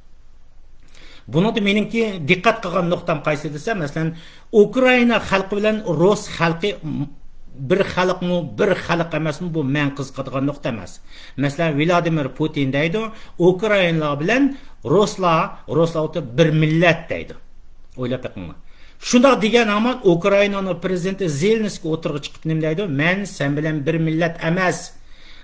بۇنىڭدا مېنىڭكى دىققەت قىلغان نۇقتام قايسى دېسە، مەسىلەن، ئۇكرائىنا خەلقى بىلەن رۇس خەلقى بىر خەلقمۇ، بىر خەلق ئەمەسمۇ، بۇ مەن قىزىقىدىغان نۇقتا ئەمەس. مەسىلەن، ۋلادىمىر پۇتىن دەيدۇ، ئۇكرائىنلار بىلەن رۇسلار، رۇسلار ئولتۇرۇپ بىر مىللەت دەيدۇ. ئويلاپ بېقىڭلار. شۇنداق دېگەن ھامان ئۇكرائىنانىڭ پرېزىدېنتى زېلېنسكىي ئوتتۇرىغا چىقىپ نېمە دەيدۇ؟ مەن سەن بىلەن بىر مىللەت ئەمەس.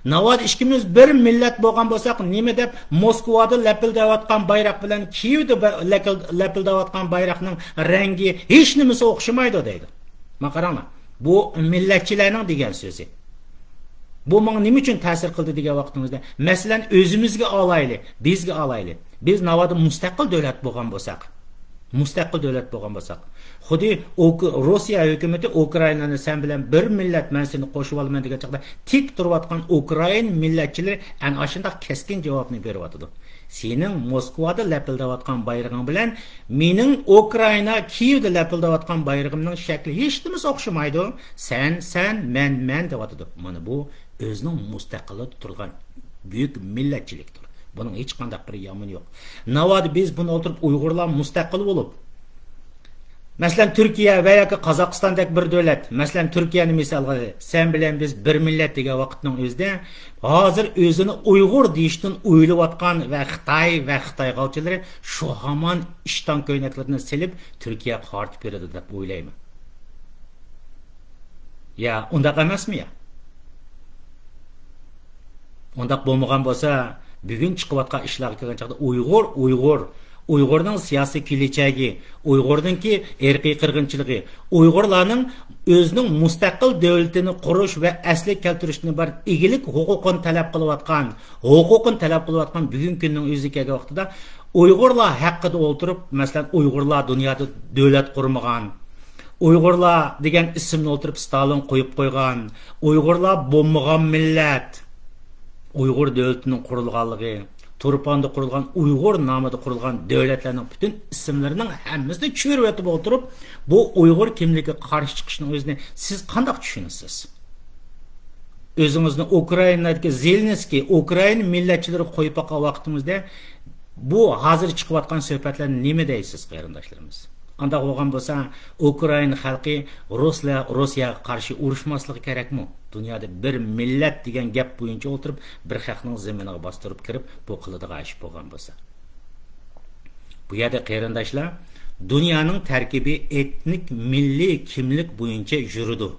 ناۋادا ئىككىمىز بىر مىللەت بولغان بولساق، نېمە دەپ موسكۋادا لەپىلدەۋاتقان بايراق بىلەن كىيېۋدا بە-، لەكىل-، لەپىلدەۋاتقان بايراقنىڭ رەڭگى ھېچ نېمىسى ئوخشىمايدۇ دەيدۇ. ما قاراڭلار، بۇ مىللەتچىلەرنىڭ دېگەن سۆزى. بۇ ماڭا نېمە ئۈچۈن تەسىر قىلدى دېگەن ۋاقتىڭىزدا، مەسىلەن، ئۆزىمىزگە ئالايلى، بىزگە ئالايلى. بىز ناۋادا مۇستەقىل دۆلەت بولغان بولساق، مۇستەقىل دۆلەت بولغان بولساق، خۇددى ئۇك-، روسىيە ھۆكۈمىتى ئۇكرائىنانى سەن بىلەن بىر مىللەت، مەن سېنى قوشۇۋالىمەن دېگەن چاغدا تىك تۇرۇۋاتقان ئۇكرائىن مىللەتچىلىرى ئەنە ئاشۇنداق كەسكىن جاۋابنى بېرىۋاتىدۇ. سېنىڭ موسكۋادا لەپىلدەۋاتقان بايرىغىڭ بىلەن مېنىڭ ئۇكرائىنا كىيېۋدا لەپىلدەۋاتقان بايرىغىمنىڭ شەكلى ھېچنېمىسى ئوخشىمايدۇ. سەن، سەن، مەن، مەن دەۋاتىدۇ. مانا بۇ ئۆزىنىڭ مۇستەقىللىقىدا تۇرغان بۈيۈك مىللەتچىلىكتۇر. بۇنىڭ ھېچقانداق بىر يامىنى يوق. ناۋادا بىز بۇنى ئولتۇرۇپ ئۇيغۇرلار مۇستەقىل بولۇپ، مەسىلەن، تۈركىيە ۋە ياكى قازاقىستاندەك بىر دۆلەت، مەسىلەن، تۈركىيەنى مىسالغا ئېلىپ، سەن بىلەن بىز بىر مىللەت دېگەن ۋاقىتنىڭ ئۆزىدە، ھازىر ئۆزىنى ئۇيغۇر دېيىشتىن ئويۇلۇۋاتقان ۋە خىتاي ۋە خىتاي غالچىلىرى شۇ ھامان ئىشتان كۆينەكلىرىنى سېلىپ، تۈركىيەگە قارىتىپ بېرىدۇ دەپ ئويلايمەن. يا، ئۇنداق ئەمەسمۇ يا؟ ئۇنداق بولمىغان بولسا، بۈگۈن چىقىۋاتقان ئىشلارغا كەلگەن چاغدا ئۇيغۇر، ئۇيغۇر، ئۇيغۇرنىڭ سىياسىي كېلىچەكى، ئۇيغۇرنىڭكى ئىرقىي قىرغىنچىلىقى، ئۇيغۇرلارنىڭ ئۆزىنىڭ مۇستەقىل دۆلىتىنى قۇرۇش ۋە ئەسلىگە كەلتۈرۈشتىن ئىبارەت ئىگىلىك ھوقۇقىنى تەلەپ قىلىۋاتقان، ھوقۇقىنى تەلەپ قىلىۋاتقان بۈگۈنكى كۈننىڭ ئۆزىگە كەلگەن ۋاقتىدا، ئۇيغۇرلار ھەققىدە ئولتۇرۇپ، مەسىلەن، ئۇيغۇرلار دۇنيادا دۆلەت قۇرمىغان، ئۇيغۇرلار دېگەن ئىسىمنى ئولتۇرۇپ ستالىن قويۇپ قويغان، ئۇيغۇرلار بولمىغان مىللەت، ئۇيغۇر دۆلىتىنىڭ قۇرۇلغانلىقى، تۇرپاندا قۇرۇلغان، ئۇيغۇر نامىدا قۇرۇلغان دۆلەتلەرنىڭ پۈتۈن ئىسىملىرىنىڭ ھەممىسىنى چۆرۈۋېتىپ ئولتۇرۇپ، بۇ ئۇيغۇر كىملىكىگە قارشى چىقىشنىڭ ئۆزىنى سىز قانداق چۈشىنىسىز؟ ئۆزىڭىزنى ئۇكرائىنادىكى زېلېنسكىي، ئۇكرائىنا مىللەتچىلىرىگە قويۇپ باققان ۋاقتىمىزدا، بۇ ھازىر چىقىۋاتقان سۆھبەتلەرنى نېمە دەيسىز، قېرىنداشلىرىمىز؟ ئانداق بولغان بولسا، ئۇكرائىنا خەلقى رۇسلا-، روسىيەگە قارشى ئۇرۇشماسلىقى كېرەكمۇ؟ دۇنيادا بىر مىللەت دېگەن گەپ بويىچە ئولتۇرۇپ، بىر خەقنىڭ زېمىنىغا باستۇرۇپ كىرىپ، بۇ قىلىدىغان ئىش بولغان بولسا. بۇ يەردە، قېرىنداشلار، دۇنيانىڭ تەركىبى ئېتنىك، مىللىي كىملىك بويىچە يۈرىدۇ.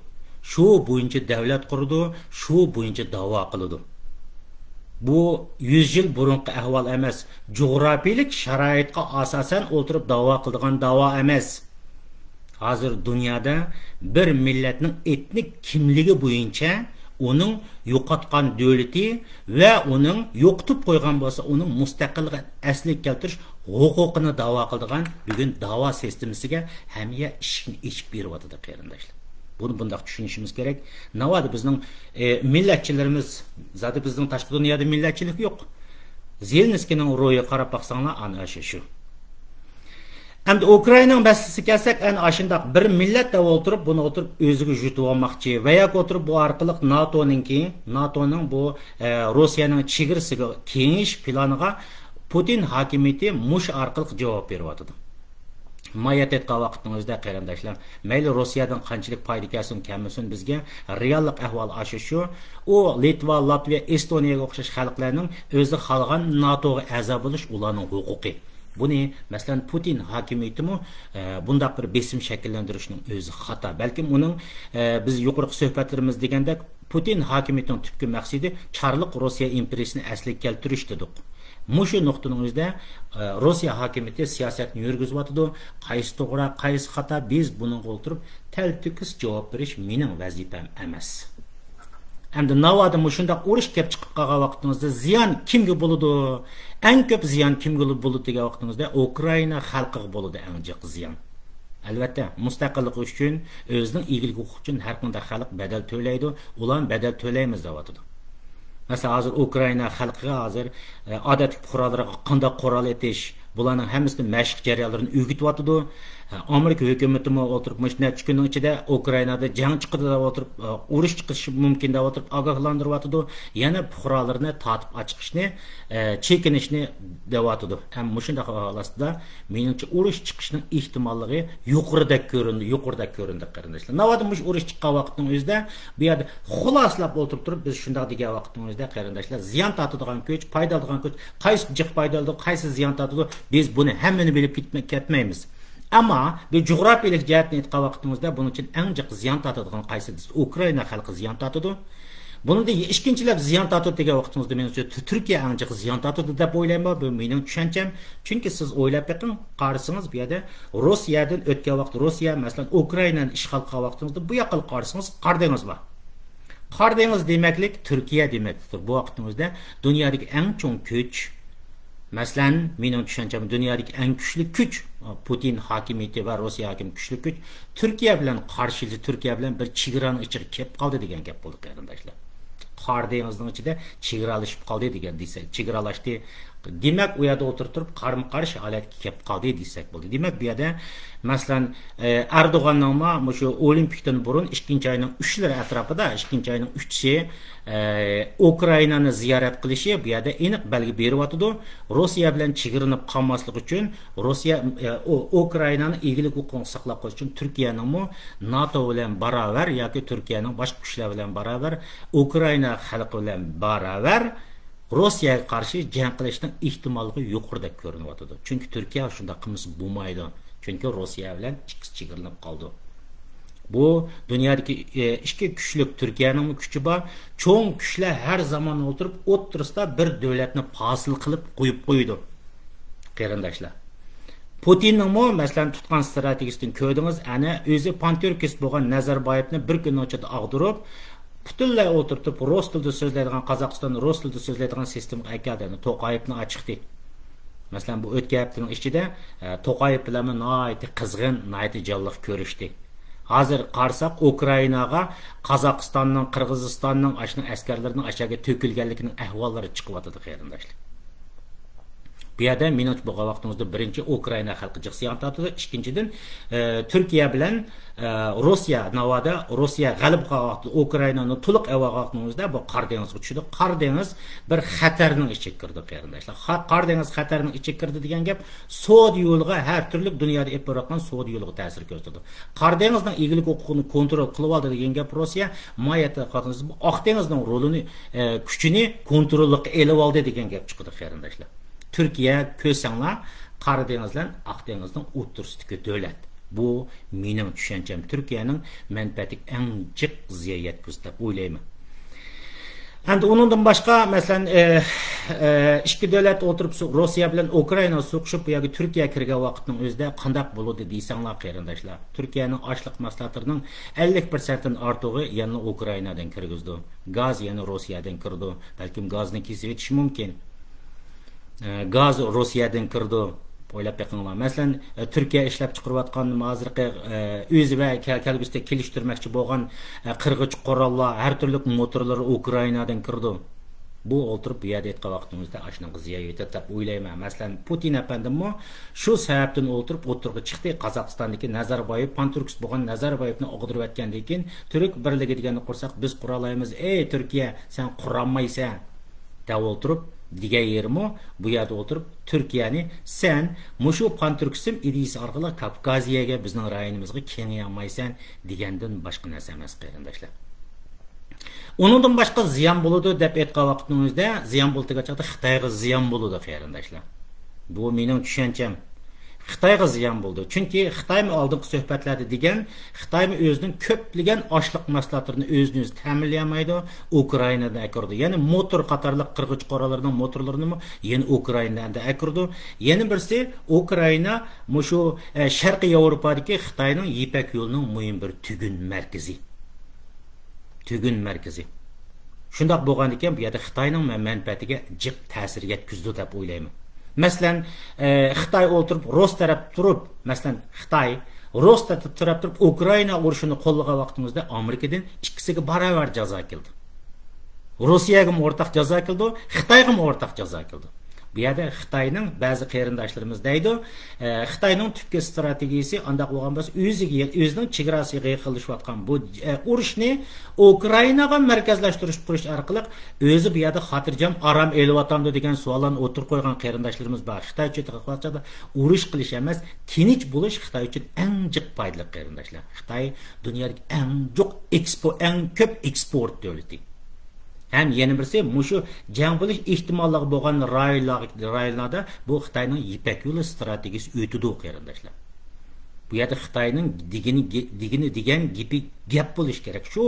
شۇ بويىچە دۆلەت قۇرىدۇ، شۇ بويىچە داۋا قىلىدۇ. بۇ يۈز يىل بۇرۇنقى ئەھۋال ئەمەس، جۇغراپىيىلىك شارائىتقا ئاساسەن ئولتۇرۇپ داۋا قىلىدىغان داۋا ئەمەس. ھازىر دۇنيادا بىر مىللەتنىڭ ئېتنىك كىملىكى بويىچە ئۇنىڭ يوقاتقان دۆلىتى ۋە ئۇنىڭ يوقىتىپ قويغان بولسا ئۇنىڭ مۇستەقىللىقىنى ئەسلىگە كەلتۈرۈش ھوقۇقىنى داۋا قىلىدىغان بۈگۈن داۋا سىستېمىسىگە ھەممە ئىشىكنى ئېچىپ بېرىۋاتىدۇ، قېرىنداشلار. بۇنى بۇنداق چۈشىنىشىمىز كېرەك. ناۋادا بىزنىڭ، ئە، مىللەتچىلىرىمىز، زادى بىزنىڭ تاشقى دۇنيادا مىللەتچىلىك يوق. زېلېنسكىينىڭ روھىغا قاراپ باقساڭلار، ئەنە شۇ، شۇ. ئەمدى ئۇكرائىنانىڭ مەسىلىسىگە كەلسەك، ئەنە ئاشۇنداق بىر مىللەت دەپ ئولتۇرۇپ، بۇنى ئولتۇرۇپ ئۆزىگە يۇتۇۋالماقچى ۋە ياكى ئولتۇرۇپ بۇ ئارقىلىق ناتونىڭكى، ناتونىڭ بۇ، ئە، روسىيەنىڭ چېگرىسىگە كېڭىيىش پىلانىغا پۇتىن ھاكىمىيىتى مۇشۇ ئارقىلىق جاۋاب بېرىۋاتىدۇ. مايا تېتىقا ۋاقىتنىڭ ئۆزىدە، قېرىنداشلار، مەيلى روسىيەدىن قانچىلىك پايدا كەلسۇن، كەلمىسۇن، بىزگە رېئاللىق ئەھۋال ئاشۇ شۇ. ئۇ لىتۋا، لاتۋىيە، ئېستونىيەگە ئوخشاش خەلقلەرنىڭ ئۆزى خالىغان ناتوغا ئەزا بولۇش ئۇلارنىڭ ھوقۇقى. بۇنى، مەسىلەن، پۇتىن ھاكىمىيىتىمۇ، ئە، بۇنداق بىر بېسىم شەكىللەندۈرۈشنىڭ ئۆزى خاتا. بەلكىم ئۇنىڭ، ئە، بىز يۇقىرىقى سۆھبەتلىرىمىز دېگەندەك، پۇتىن ھاكىمىيىتىنىڭ تۈپكى مەقسىتى چارلىق روسىيە ئىمپېرىيىسىنى ئەسلىگە كەلتۈرۈش دېدۇق. مۇشۇ نۇقتىنىڭ ئۆزىدە، ئە، روسىيە ھاكىمىيىتى سىياسەتنى يۈرگۈزۈۋاتىدۇ. قايسى توغرا، قايسى خاتا، بىز بۇنىڭغا ئولتۇرۇپ تەلتۆكۈس جاۋاب بېرىش مېنىڭ ۋەزىپەم ئەمەس. ئەمدى ناۋادا مۇشۇنداق ئۇرۇش كەپ چىقىپ قالغان ۋاقتىڭىزدا زىيان كىمگە بولىدۇ؟ ئەڭ كۆپ زىيان كىمگە بولىدۇ دېگەن ۋاقتىڭىزدا ئۇكرائىنا خەلقىگە بولىدۇ ئەڭ جىق زىيان. ئەلۋەتتە، مۇستەقىللىق ئۈچۈن، ئۆزىنىڭ ئىگىلىك ھوقۇقى ئۈچۈن ھەر قانداق خەلق بەدەل تۆلەيدۇ، ئۇلارمۇ بەدەل تۆلەيمىز دەۋاتىدۇ. مەسىلەن، ھازىر ئۇكرائىنا خەلقىگە ھازىر، ئە، ئادەتتىكى پۇقرالىرىغا قانداق قورال ئېتىش، بۇلارنىڭ ھەممىسىنى مەشىق جەريانلىرىنى ئۆگىتىۋاتىدۇ. ئە، ئامېرىكا ھۆكۈمىتىمۇ ئولتۇرۇپ مۇشۇ نەچچە كۈننىڭ ئىچىدە ئۇكرائىنادا جەڭ چىقىدۇ دەپ ئولتۇرۇپ، ئە، ئۇرۇش چىقىشى مۇمكىن دەپ ئولتۇرۇپ ئاگاھلاندۇرۇۋاتىدۇ. يەنە پۇقرالىرىنى تارتىپ ئاچىقىشنى، ئە، چېكىنىشنى دەۋاتىدۇ. ھەم مۇشۇنداق ئەھۋال ئاستىدا مېنىڭچە ئۇرۇش چىقىشنىڭ ئېھتىماللىقى يۇقىرىدەك كۆرۈندى، يۇقىرىدەك كۆرۈندى، قېرىنداشلار. ناۋادا مۇشۇ ئۇرۇش چىققان ۋاقىتنىڭ ئۆزىدە بۇ يەردە خۇلاسىلاپ ئولتۇرۇپ تۇرۇپ، بىز شۇنداق دېگەن ۋاقىتنىڭ ئۆزىدە، قېرىنداشلار، زىيان تارتىدىغان كۈچ، پايدا ئالىدىغان كۈچ، قايسى جىق پايدا ئالىدۇ، قايسى زىيان تارتىدۇ، بىز بۇنى ھەممىنى بىلىپ كەتمە-، كەتمەيمىز. ئەمما بۇ جۇغراپىيەلىك جەھەتتىن ئېيتقان ۋاقتىمىزدا بۇنىڭ ئۈچۈن ئەڭ جىق زىيان تارتىدىغان قايسى دېسە، ئۇكرائىنا خەلقى زىيان تارتىدۇ. بۇنىڭدا ئىككىنچىلەپ زىيان تارتىدۇ دېگەن ۋاقتىڭىزدا، مېنىڭچە، تۈ-، تۈركىيە ئەڭ جىق زىيان تارتىدۇ دەپ ئويلايمەن. بۇ مېنىڭ چۈشەنچەم. چۈنكى سىز ئويلاپ بېقىڭ، قارىسىڭىز، بۇ يەردە روسىيەدىن ئۆتكەن ۋاقىت، روسىيە، مەسىلەن، ئۇكرائىنانى ئىشغال قىلغان ۋاقتىڭىزدا، بۇ ياققا قارىسىڭىز، قارا دېڭىز بار. قارا دېڭىز دېمەكلىك تۈركىيە دېمەكلىكتۇر. بۇ ۋاقىتنىڭ ئۆزىدە دۇنيادىكى ئەڭ چوڭ كۈچ، مەسىلەن، مېنىڭ چۈشەنچەم، دۇنيادىكى ئەڭ كۈچلۈك كۈچ، پۇتىن ھاكىمىيىتى ۋە روسىيە ھاكىمىيىتى كۈچلۈك كۈچ، تۈركىيە بىلەن قارشىلىشى، تۈركىيە بىلەن بىر چېگرانىڭ ئىچىگە كېلىپ قالدى دېگەن گەپ بولدى، قېرىنداشلار. قارا دېڭىزنىڭ ئىچىدە چېگرالىشىپ قالدى دېگەن دېسەك، چېگرالاشتى. دېمەك، ئۇ يەردە ئولتۇرۇپ تۇرۇپ، قارىمۇ قارشى ھالەتكە كېلىپ قالدى دېسەك بولدى. دېمەك، بۇ يەردە، مەسىلەن، ئە، ئەردوغاننىڭمۇ مۇشۇ ئولىمپىكتىن بۇرۇن ئىككىنچى ئاينىڭ ئۈچلىرى ئەتراپىدا، ئىككىنچى ئاينىڭ ئۈچى، ئە، ئۇكرائىنانى زىيارەت قىلىشى بۇ يەردە ئېنىق بەلگە بېرىۋاتىدۇ. روسىيە بىلەن چېگرىلىنىپ قالماسلىق ئۈچۈن، روسىيە، ئە، ئۇ-، ئۇكرائىنانىڭ ئىگىلىك ھوقۇقىنى ساقلاپ قېلىش ئۈچۈن تۈركىيەنىڭمۇ ناتو بىلەن باراۋەر ياكى تۈركىيەنىڭ باشقا كۈچلەر بىلەن باراۋەر، ئۇكرائىنا خەلقى بىلەن باراۋەر روسىيەگە قارشى جەڭ قىلىشنىڭ ئېھتىماللىقى يۇقىرىدەك كۆرۈنۈۋاتىدۇ. چۈنكى تۈركىيە شۇنداق قىلمىسا بولمايدۇ. چۈنكى روسىيە بىلەن ئىككىسى چېگرىلىنىپ قالىدۇ. بۇ دۇنيادىكى، ئە، ئىككى كۈچلۈك، تۈركىيەنىڭمۇ كۈچى بار. چوڭ كۈچلەر ھەر زامان ئولتۇرۇپ، ئوتتۇرىسىدا بىر دۆلەتنى پاسىل قىلىپ قويۇپ قويىدۇ، قېرىنداشلار. پۇتىننىڭمۇ، مەسىلەن، تۇتقان ستراتېگىيىسىدىن كۆردىڭىز، ئەنە ئۆزى پانتۈركىست بولغان نەزەربايېۋنى بىر كۈننىڭ ئىچىدە ئاغدۇرۇپ، پۈتۈنلەي ئولتۇرتۇپ، رۇس تىلىدا سۆزلەيدىغان، قازاقىستاندا رۇس تىلىدا سۆزلەيدىغان سىستېمىغا ئەكەلدى. ئەنە توقايېۋنى ئاچىقتى. مەسىلەن، بۇ ئۆتكەن ھەپتىنىڭ ئىچىدە، ئە، توقايېف بىلەنمۇ ناھايىتى قىزغىن، ناھايىتى جانلىق كۆرۈشتى. ھازىر قارىساق، ئۇكرائىناغا قازاقىستاننىڭ، قىرغىزىستاننىڭ ئاشۇنىڭ ئەسكەرلىرىنىڭ ئاشۇ يەرگە تۆكۈلگەنلىكىنىڭ ئەھۋاللىرى چىقىۋاتىدۇ، قېرىنداشلار. بۇ يەردە مېنىڭچە بولغان ۋاقتىمىزدا بىرىنچى ئۇكرائىنا خەلقى جىق زىيان تارتىدۇ، ئىككىنچىدىن، ئە، تۈركىيە بىلەن، ئە، روسىيە، ناۋادا روسىيە غەلىبە قىلغان ۋاقتىدا ئۇكرائىنانى تولۇق ئېلىۋالغان ۋاقتىمىزدا بۇ قارا دېڭىزغا چۈشىدۇ. قارا دېڭىز بىر خەتەرنىڭ ئىچىگە كىرىدۇ، قېرىنداشلار. قا-، قارا دېڭىز خەتەرنىڭ ئىچىگە كىردى دېگەن گەپ سودا يولىغا، ھەر تۈرلۈك دۇنيادا ئېلىپ بېرىلىۋاتقان سودا يولىغا تەسىر كۆرسىتىدۇ. قارا دېڭىزنىڭ ئىگىلىك ھوقۇقىنى كونترول قىلىۋالدى دېگەن گەپ روسىيە، مايەتتە قالغان ئاق دېڭىزنىڭ رولىنى، ئە، كۈچىنى كونتروللۇققا ئېلىۋالدى دېگەن گەپ چىقىدۇ، قېرىنداشلار. تۈركىيە، كۆرسەڭلار، قارا دېڭىز بىلەن ئاق دېڭىزنىڭ ئوتتۇرىسىدىكى دۆلەت. بۇ مېنىڭ چۈشەنچەم، تۈركىيەنىڭ مەنپەئەتىگە ئەڭ جىق زىيان يەتكۈزدى دەپ ئويلايمەن. ئەمدى ئۇنىڭدىن باشقا، مەسىلەن، ئە، ئە، ئىككى دۆلەت ئولتۇرۇپ سو-، روسىيە بىلەن ئۇكرائىنا سوقۇشۇپ، بۇ يەرگە تۈركىيە كىرگەن ۋاقىتنىڭ ئۆزىدە قانداق بولدى دېسەڭلار، قېرىنداشلار، تۈركىيەنىڭ ئاشلىق مەھسۇلاتلىرىنىڭ ئەللىك پىرسەنتتىن ئارتۇقى يەنە ئۇكرائىنادىن كىرگۈزىدۇ. گاز يەنە روسىيەدىن كىرىدۇ. بەلكىم گازنى كېسىۋېتىشى مۇمكىن. ئە، گاز روسىيەدىن كىرىدۇ. ئويلاپ بېقىڭلار. مەسىلەن، ئە، تۈركىيە ئىشلەپ چىقىرىۋاتقان ھازىرقى، ئە، ئۆزى ۋە كە-، كەلگۈسىدە كېلىشتۈرمەكچى بولغان، ئە، قىرغۇچ قوراللار، ھەر تۈرلۈك موتورلىرى ئۇكرائىنادىن كىرىدۇ. بۇ ئولتۇرۇپ بۇ يەردە ئېيتقان ۋاقتىمىزدا ئاشۇنىڭغا زىيان يېتىدۇ دەپ ئويلايمەن. مەسىلەن، پۇتىن ئەپەندىمۇ شۇ سەۋەبتىن ئولتۇرۇپ ئوتتۇرىغا چىقتى. قازاقىستاندىكى نەزەربايېۋ، پانتۈركىست بولغان نەزەربايېۋنى ئاغدۇرۇۋەتكەندىن كېيىن، تۈرك بىرلىكى دېگەننى قۇرساق، بىز قۇرالايمىز، ئەي تۈركىيە، سەن قۇرالمايسەن. دەۋ ئولتۇرۇپ دېگەن يېرىمۇ بۇ يەردە ئولتۇرۇپ تۈركىيەنى سەن مۇشۇ پانتۈركىزم ئىدىيىسى ئارقىلىق كاپكازىيەگە، بىزنىڭ رايونىمىزغا كېڭىيەلمەيسەن دېگەندىن باشقا نەرسە ئەمەس، قېرىنداشلار. ئۇنىڭدىن باشقا زىيان بولىدۇ دەپ ئېيتقان ۋاقىتنىڭ ئۆزىدە زىيان بولىدىغان چاغدا خىتايغا زىيان بولىدۇ، قېرىنداشلار. بۇ مېنىڭ چۈشەنچەم. خىتايغا زىيان بولىدۇ. چۈنكى خىتايمۇ ئالدىنقى سۆھبەتلەردە دېگەن، خىتايمۇ ئۆزىنىڭ كۆپلىگەن ئاشلىق مەھسۇلاتلىرىنى ئۆزىنى ئۆزى تەمىنلىيەلمەيدۇ، ئۇكرائىنادىن ئەكىرىدۇ. يەنى موتور قاتارلىق قىرغۇچ قوراللىرىنىڭ موتورلىرىنىمۇ يەنە ئۇكرائىنادىن ئەكىرىدۇ. يەنە بىرسى، ئۇكرائىنا مۇشۇ، ئە، شەرقىي ياۋروپادىكى خىتاينىڭ يىپەك يولىنىڭ مۇھىم بىر تۈگۈن مەركىزى. تۈگۈن مەركىزى. شۇنداق بولغاندىكىن، بۇ يەردە خىتاينىڭ مەن-، مەنپەئەتىگە جىق تەسىر يەتكۈزىدۇ دەپ ئويلايمەن. مەسىلەن، ئە، خىتاي ئولتۇرۇپ، رۇس تەرەپ تۇرۇپ، مەسىلەن، خىتاي رۇس تەرەپ تۇرۇپ ئۇكرائىنا ئۇرۇشىنى قوللىغان ۋاقتىڭىزدا ئامېرىكىدىن ئىككىسىگە باراۋەر جازا كېلىدۇ. روسىيەگىمۇ ئورتاق جازا كېلىدۇ، خىتايغىمۇ ئورتاق جازا كېلىدۇ. بۇ يەردە خىتاينىڭ بەزى قېرىنداشلىرىمىز دەيدۇ، ئە، خىتاينىڭ تۈپكى ستراتېگىيىسى ئانداق بولغان بولسا، ئۆزىگە، ئۆزىنىڭ چېگراسىغا يېقىنلىشىۋاتقان بۇ، ئە، ئۇرۇشنى ئۇكرائىناغا مەركەزلەشتۈرۈپ قۇرۇش ئارقىلىق ئۆزى بۇ يەردە خاتىرجەم، ئارام ئېلىۋاتامدۇ دېگەن سوئاللارنى ئوتتۇرىغا قويغان قېرىنداشلىرىمىز بار. خىتاي ئۈچۈن قىلىۋاتقان چاغدا ئۇرۇش قىلىش ئەمەس، تىنچ بولۇش خىتاي ئۈچۈن ئەڭ جىق پايدىلىق قېرىنداشلار. خىتاي دۇنيادىكى ئەڭ جۇق ئېكسپو-، ئەڭ كۆپ ئېكسپورت دۆلىتى. ھەم يەنە بىرسى، مۇشۇ جەڭ بولۇش ئېھتىماللىقى بولغان رايونلارغا، رايونلاردا بۇ خىتاينىڭ يىپەك يولى ستراتېگىيىسى ئۆتىدۇ، قېرىنداشلار. بۇ يەردە خىتاينىڭ دېگىنى، دېگىنى دېگەن گېپى گەپ بولۇشى كېرەك. شۇ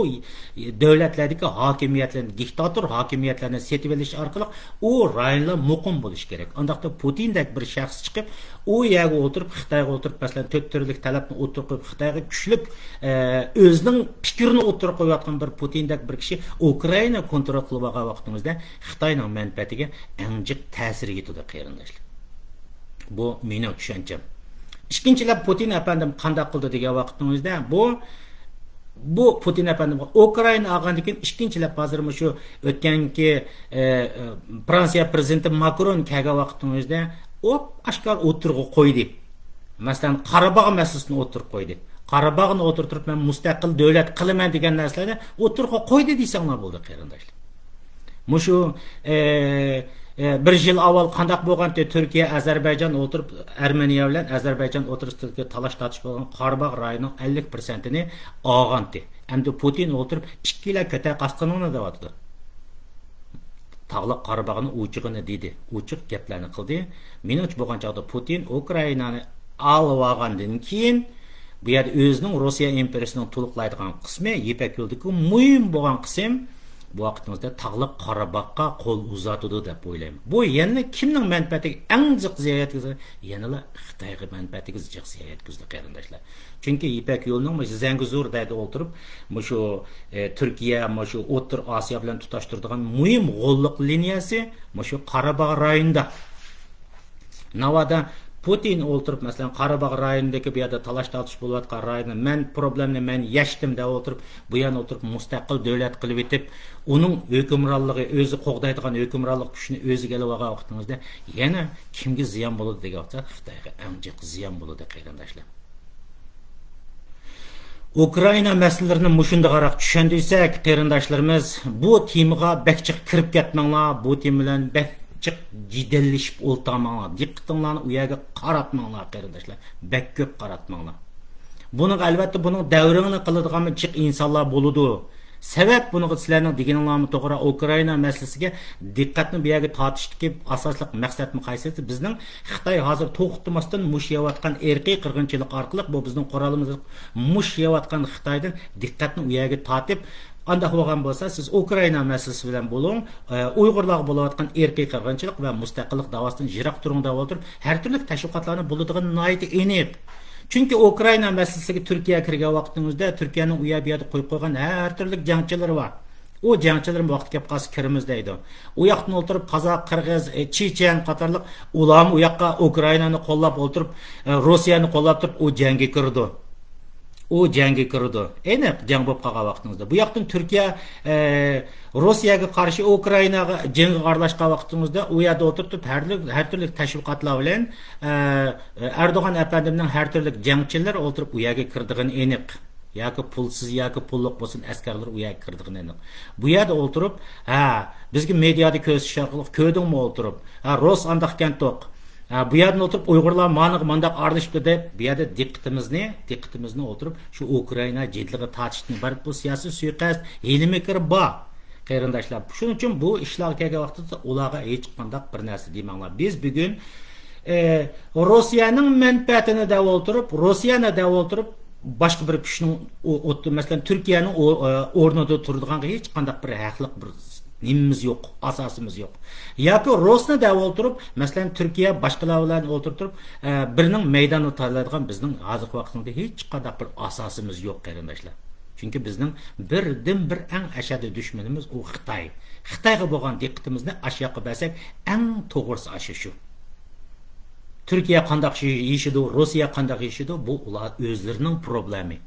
دۆلەتلەردىكى ھاكىمىيەتلەرنى، دىكتاتور ھاكىمىيەتلەرنى سېتىۋېلىش ئارقىلىق ئۇ رايونلار مۇقىم بولۇشى كېرەك. ئانداقتا پۇتىندەك بىر شەخس چىقىپ، ئۇ يەرگە ئولتۇرۇپ، خىتايغا ئولتۇرۇپ، مەسىلەن، تۆت تۈرلۈك تەلەپنى ئوتتۇرىغا قويۇپ، خىتايغا كۈچلۈك، ئە، ئۆزىنىڭ پىكرىنى ئوتتۇرىغا قويۇۋاتقان بىر پۇتىندەك بىر كىشى ئۇكرائىنا كونترول قىلىپ ئالغان ۋاقتىڭىزدا خىتاينىڭ مەنپەئەتىگە ئەڭ جىق تەسىرى يېتىدۇ، قېرىنداشلار. بۇ مېنىڭ چۈشەنچەم. ئىككىنچىلەپ، پۇتىن ئەپەندىم قانداق قىلدى دېگەن ۋاقتىڭىزدا، بۇ، بۇ پۇتىن ئەپەندىم ئۇكرائىنا ئالغاندىن كېيىن، ئىككىنچىلەپ، ھازىر مۇشۇ ئۆتكەنكى، ئە، ئە، فرانسىيە پرېزىدېنتى ماكرون كەلگەن ۋاقتىڭىزدا، ئوپ ئاشكارا ئوتتۇرىغا قويدى. مەسىلەن، قاراباغ مەسىلىسىنى ئوتتۇرىغا قويدى. قاراباغنى ئوتتۇرىغا تۇرۇپ، مەن مۇستەقىل دۆلەت قىلىمەن دېگەن نەرسىلەرنى ئوتتۇرىغا قويدى دېسەڭلار بولدى، قېرىنداشلار. مۇشۇ، ئە، ئە، بىر يىل ئاۋۋال قانداق بولغانتى؟ تۈركىيە، ئەزەربەيجان ئولتۇرۇپ، ئەرمېنىيە بىلەن ئەزەربەيجان ئوتتۇرىسىدىكى تالاش تارتىش بولغان قاراباغ رايونىنىڭ ئەللىك پىرسەنتىنى ئالغانتى. ئەمدى پۇتىن ئولتۇرۇپ، ئىككىلا كۆتەك ئاستىنىڭ دەۋاتىدۇ. تاغلىق قاراباغنى ئوچۇقىنى دېدى، ئوچۇق گەپلەرنى قىلدى. مېنىڭچە بولغان چاغدا پۇتىن ئۇكرائىنانى ئالىۋالغاندىن كېيىن، بۇ يەردە ئۆزىنىڭ روسىيە ئىمپېرىيىسىنىڭ تولۇقلايدىغان قىسمى، يىپەك يولىدىكى مۇھىم بولغان قىسىم، بۇ ۋاقتىڭىزدا تاغلىق قاراباغقا قول ئۇزاتىدۇ دەپ ئويلايمەن. بۇ يەنىلا كىمنىڭ مەنپەئەتىگە ئەڭ جىق زىيان يەتكۈزىدۇ؟ يەنىلا خىتايغا مەنپەئەتىگە جىق زىيان يەتكۈزىدۇ، قېرىنداشلار. چۈنكى يىپەك يولىنىڭ مۇشۇ زەڭگىزور دەيدۇ ئولتۇرۇپ، مۇشۇ، ئە، تۈركىيە، مۇشۇ ئوتتۇرا ئاسىيا بىلەن تۇتاشتۇرىدىغان مۇھىم غوللۇق لىنىيەسى مۇشۇ قاراباغ رايونىدا. ناۋادا پۇتىن ئولتۇرۇپ، مەسىلەن، قاراباغ رايونىدىكى بۇ يەردە تالاش تارتىش بولۇۋاتقان رايوننى مەن پروبلېمىنى مەن يەشتىم دەپ ئولتۇرۇپ، بۇ يەرنى ئولتۇرۇپ مۇستەقىل دۆلەت قىلىۋېتىپ، ئۇنىڭ ھۆكۈمرانلىقى، ئۆزى قوغدايدىغان ھۆكۈمرانلىق كۈچىنى ئۆزىگە ئېلىۋالغان ۋاقتىڭىزدا يەنە كىمگە زىيان بولىدۇ دېگەن ۋاقىتتا، خىتايغا ئەڭ جىق زىيان بولىدۇ، قېرىنداشلار. ئۇكرائىنا مەسىلىلىرىنى مۇشۇنداقراق چۈشەندۈرسەك، قېرىنداشلىرىمىز، بۇ تېمىغا بەك جىق كىرىپ كەتمەڭلار، بۇ تېما بىلەن بەك جىق جېدەللىشىپ ئولتۇرماڭلار، دىققىتىڭلارنى ئۇ يەرگە قاراتماڭلار، قېرىنداشلار، بەك كۆپ قاراتماڭلار. بۇنىڭغا، ئەلۋەتتە، بۇنىڭ دەۋرىڭىنى قىلىدىغان جىق ئىنسانلار بولىدۇ. سەۋەب، بۇنىڭغا سىلەرنىڭ دېگىنىڭلارمۇ توغرا، ئۇكرائىنا مەسىلىسىگە دىققەتنى بۇ يەرگە تارتىشتىكى ئاساسلىق مەقسەتمۇ قايسى؟ بىزنىڭ خىتاي ھازىر توختىماستىن مۇش يەۋاتقان ئىرقىي قىرغىنچىلىق ئارقىلىق، بۇ بىزنىڭ قورالىمىز، مۇش يەۋاتقان خىتايدىن دىققەتنى ئۇ يەرگە تارتىپ، ئانداق بولغان بولسا، سىز ئۇكرائىنا مەسىلىسى بىلەن بولۇڭ، ئە، ئۇيغۇرلارغا بولۇۋاتقان ئىرقىي قىرغىنچىلىق ۋە مۇستەقىللىق داۋاسىدىن يىراق تۇرۇڭ دەپ ئولتۇرۇپ، ھەر تۈرلۈك تەشۋىقاتلارنى بولىدىغىنى ناھايىتى ئېنىق. چۈنكى ئۇكرائىنا مەسىلىسىگە تۈركىيە كىرگەن ۋاقتىڭىزدا، تۈركىيەنىڭ ئۇ يەر، بۇ يەردە قويۇپ قويغان ھەر تۈرلۈك جەڭچىلىرى بار. ئۇ جەڭچىلىرىمۇ ۋاقتى كەپ قالسا كىرىمىز دەيدۇ. ئۇ ياقتىن ئولتۇرۇپ قازاق، قىرغىز، ئە، چېچەن قاتارلىق ئۇلارمۇ ئۇ ياققا ئۇكرائىنانى قوللاپ ئولتۇرۇپ، ئە، روسىيەنى قوللاپ تۇرۇپ ئۇ جەڭگە كىرىدۇ. ئۇ جەڭگە كىرىدۇ. ئېنىق جەڭ بولۇپ قالغان ۋاقتىڭىزدا. بۇ ياقتىن تۈركىيە، ئە، روسىيەگە قارشى ئۇكرائىناغا جەڭگە ئارىلاشقان ۋاقتىڭىزدا ئۇ يەردە ئولتۇرۇپ تۇرۇپ ھەر، ھەر تۈرلۈك تەشۋىقاتلار بىلەن، ئە، ئەردوغان ئەپەندىمنىڭ ھەر تۈرلۈك جەڭچىلىرى ئولتۇرۇپ ئۇ يەرگە كىرىدىغىنى ئېنىق. ياكى پۇلسىز، ياكى پۇللۇق بولسۇن، ئەسكەرلىرى ئۇ يەرگە كىرىدىغىنى ئېنىق. بۇ يەردە ئولتۇرۇپ، ھە، بىزگە مېدىيادا كۆرسىتىش ئارقىلىق، كۆردۈڭمۇ ئولتۇرۇپ؟ ھە، روس ئانداق ئىكەنتۇق. ھە، بۇ يەردىن ئولتۇرۇپ ئۇيغۇرلار مانىغا مانداق ئارىلىشىپتۇ دەپ، بۇ يەردە دىققىتىمىزنى، دىققىتىمىزنى ئولتۇرۇپ شۇ ئۇكرائىنا جېدىلىغا تارتىشتىن ئىبارەت. بۇ سىياسىي سۇيىقەست، ھىيلە-مىكىر بار، قېرىنداشلار. شۇنىڭ ئۈچۈن بۇ ئىشلارغا كەلگەن ۋاقتىدا ئۇلارغا ھېچقانداق بىر نەرسە دېمەڭلار. بىز بۈگۈن ئە، روسىيەنىڭ مەنپەئەتىنى دەۋ ئولتۇرۇپ، روسىيەنى دەۋ ئولتۇرۇپ، باشقا بىر كۈچنىڭ ئو-، ئوتتۇ-، مەسىلەن، تۈركىيەنىڭ ئو-، ئە، ئورنىدا تۇرىدىغانغا ھېچقانداق بىر ھەقلىق بىر نېمىمىز يوق، ئاساسىمىز يوق. ياكى روسنى دەۋ ئولتۇرۇپ، مەسىلەن، تۈركىيە باشقىلار بىلەن ئولتۇرتۇپ، ئە، بىرنىڭ مەيدانىنى تاللايدىغان بىزنىڭ ھازىرقى ۋاقتىمىزدا ھېچقانداق بىر ئاساسىمىز يوق، قېرىنداشلار. چۈنكى بىزنىڭ بىردىنبىر ئەڭ ئەشەددىي دۈشمىنىمىز ئۇ خىتاي. خىتايغا بولغان دىققىتىمىزنى ئاشۇ ياققا بەرسەك، ئەڭ توغرىسى ئاشۇ شۇ. تۈركىيە قانداق يېشىدۇ، روسىيە قانداق يېشىدۇ، بۇ ئۇلار ئۆزلىرىنىڭ پروبلېمى.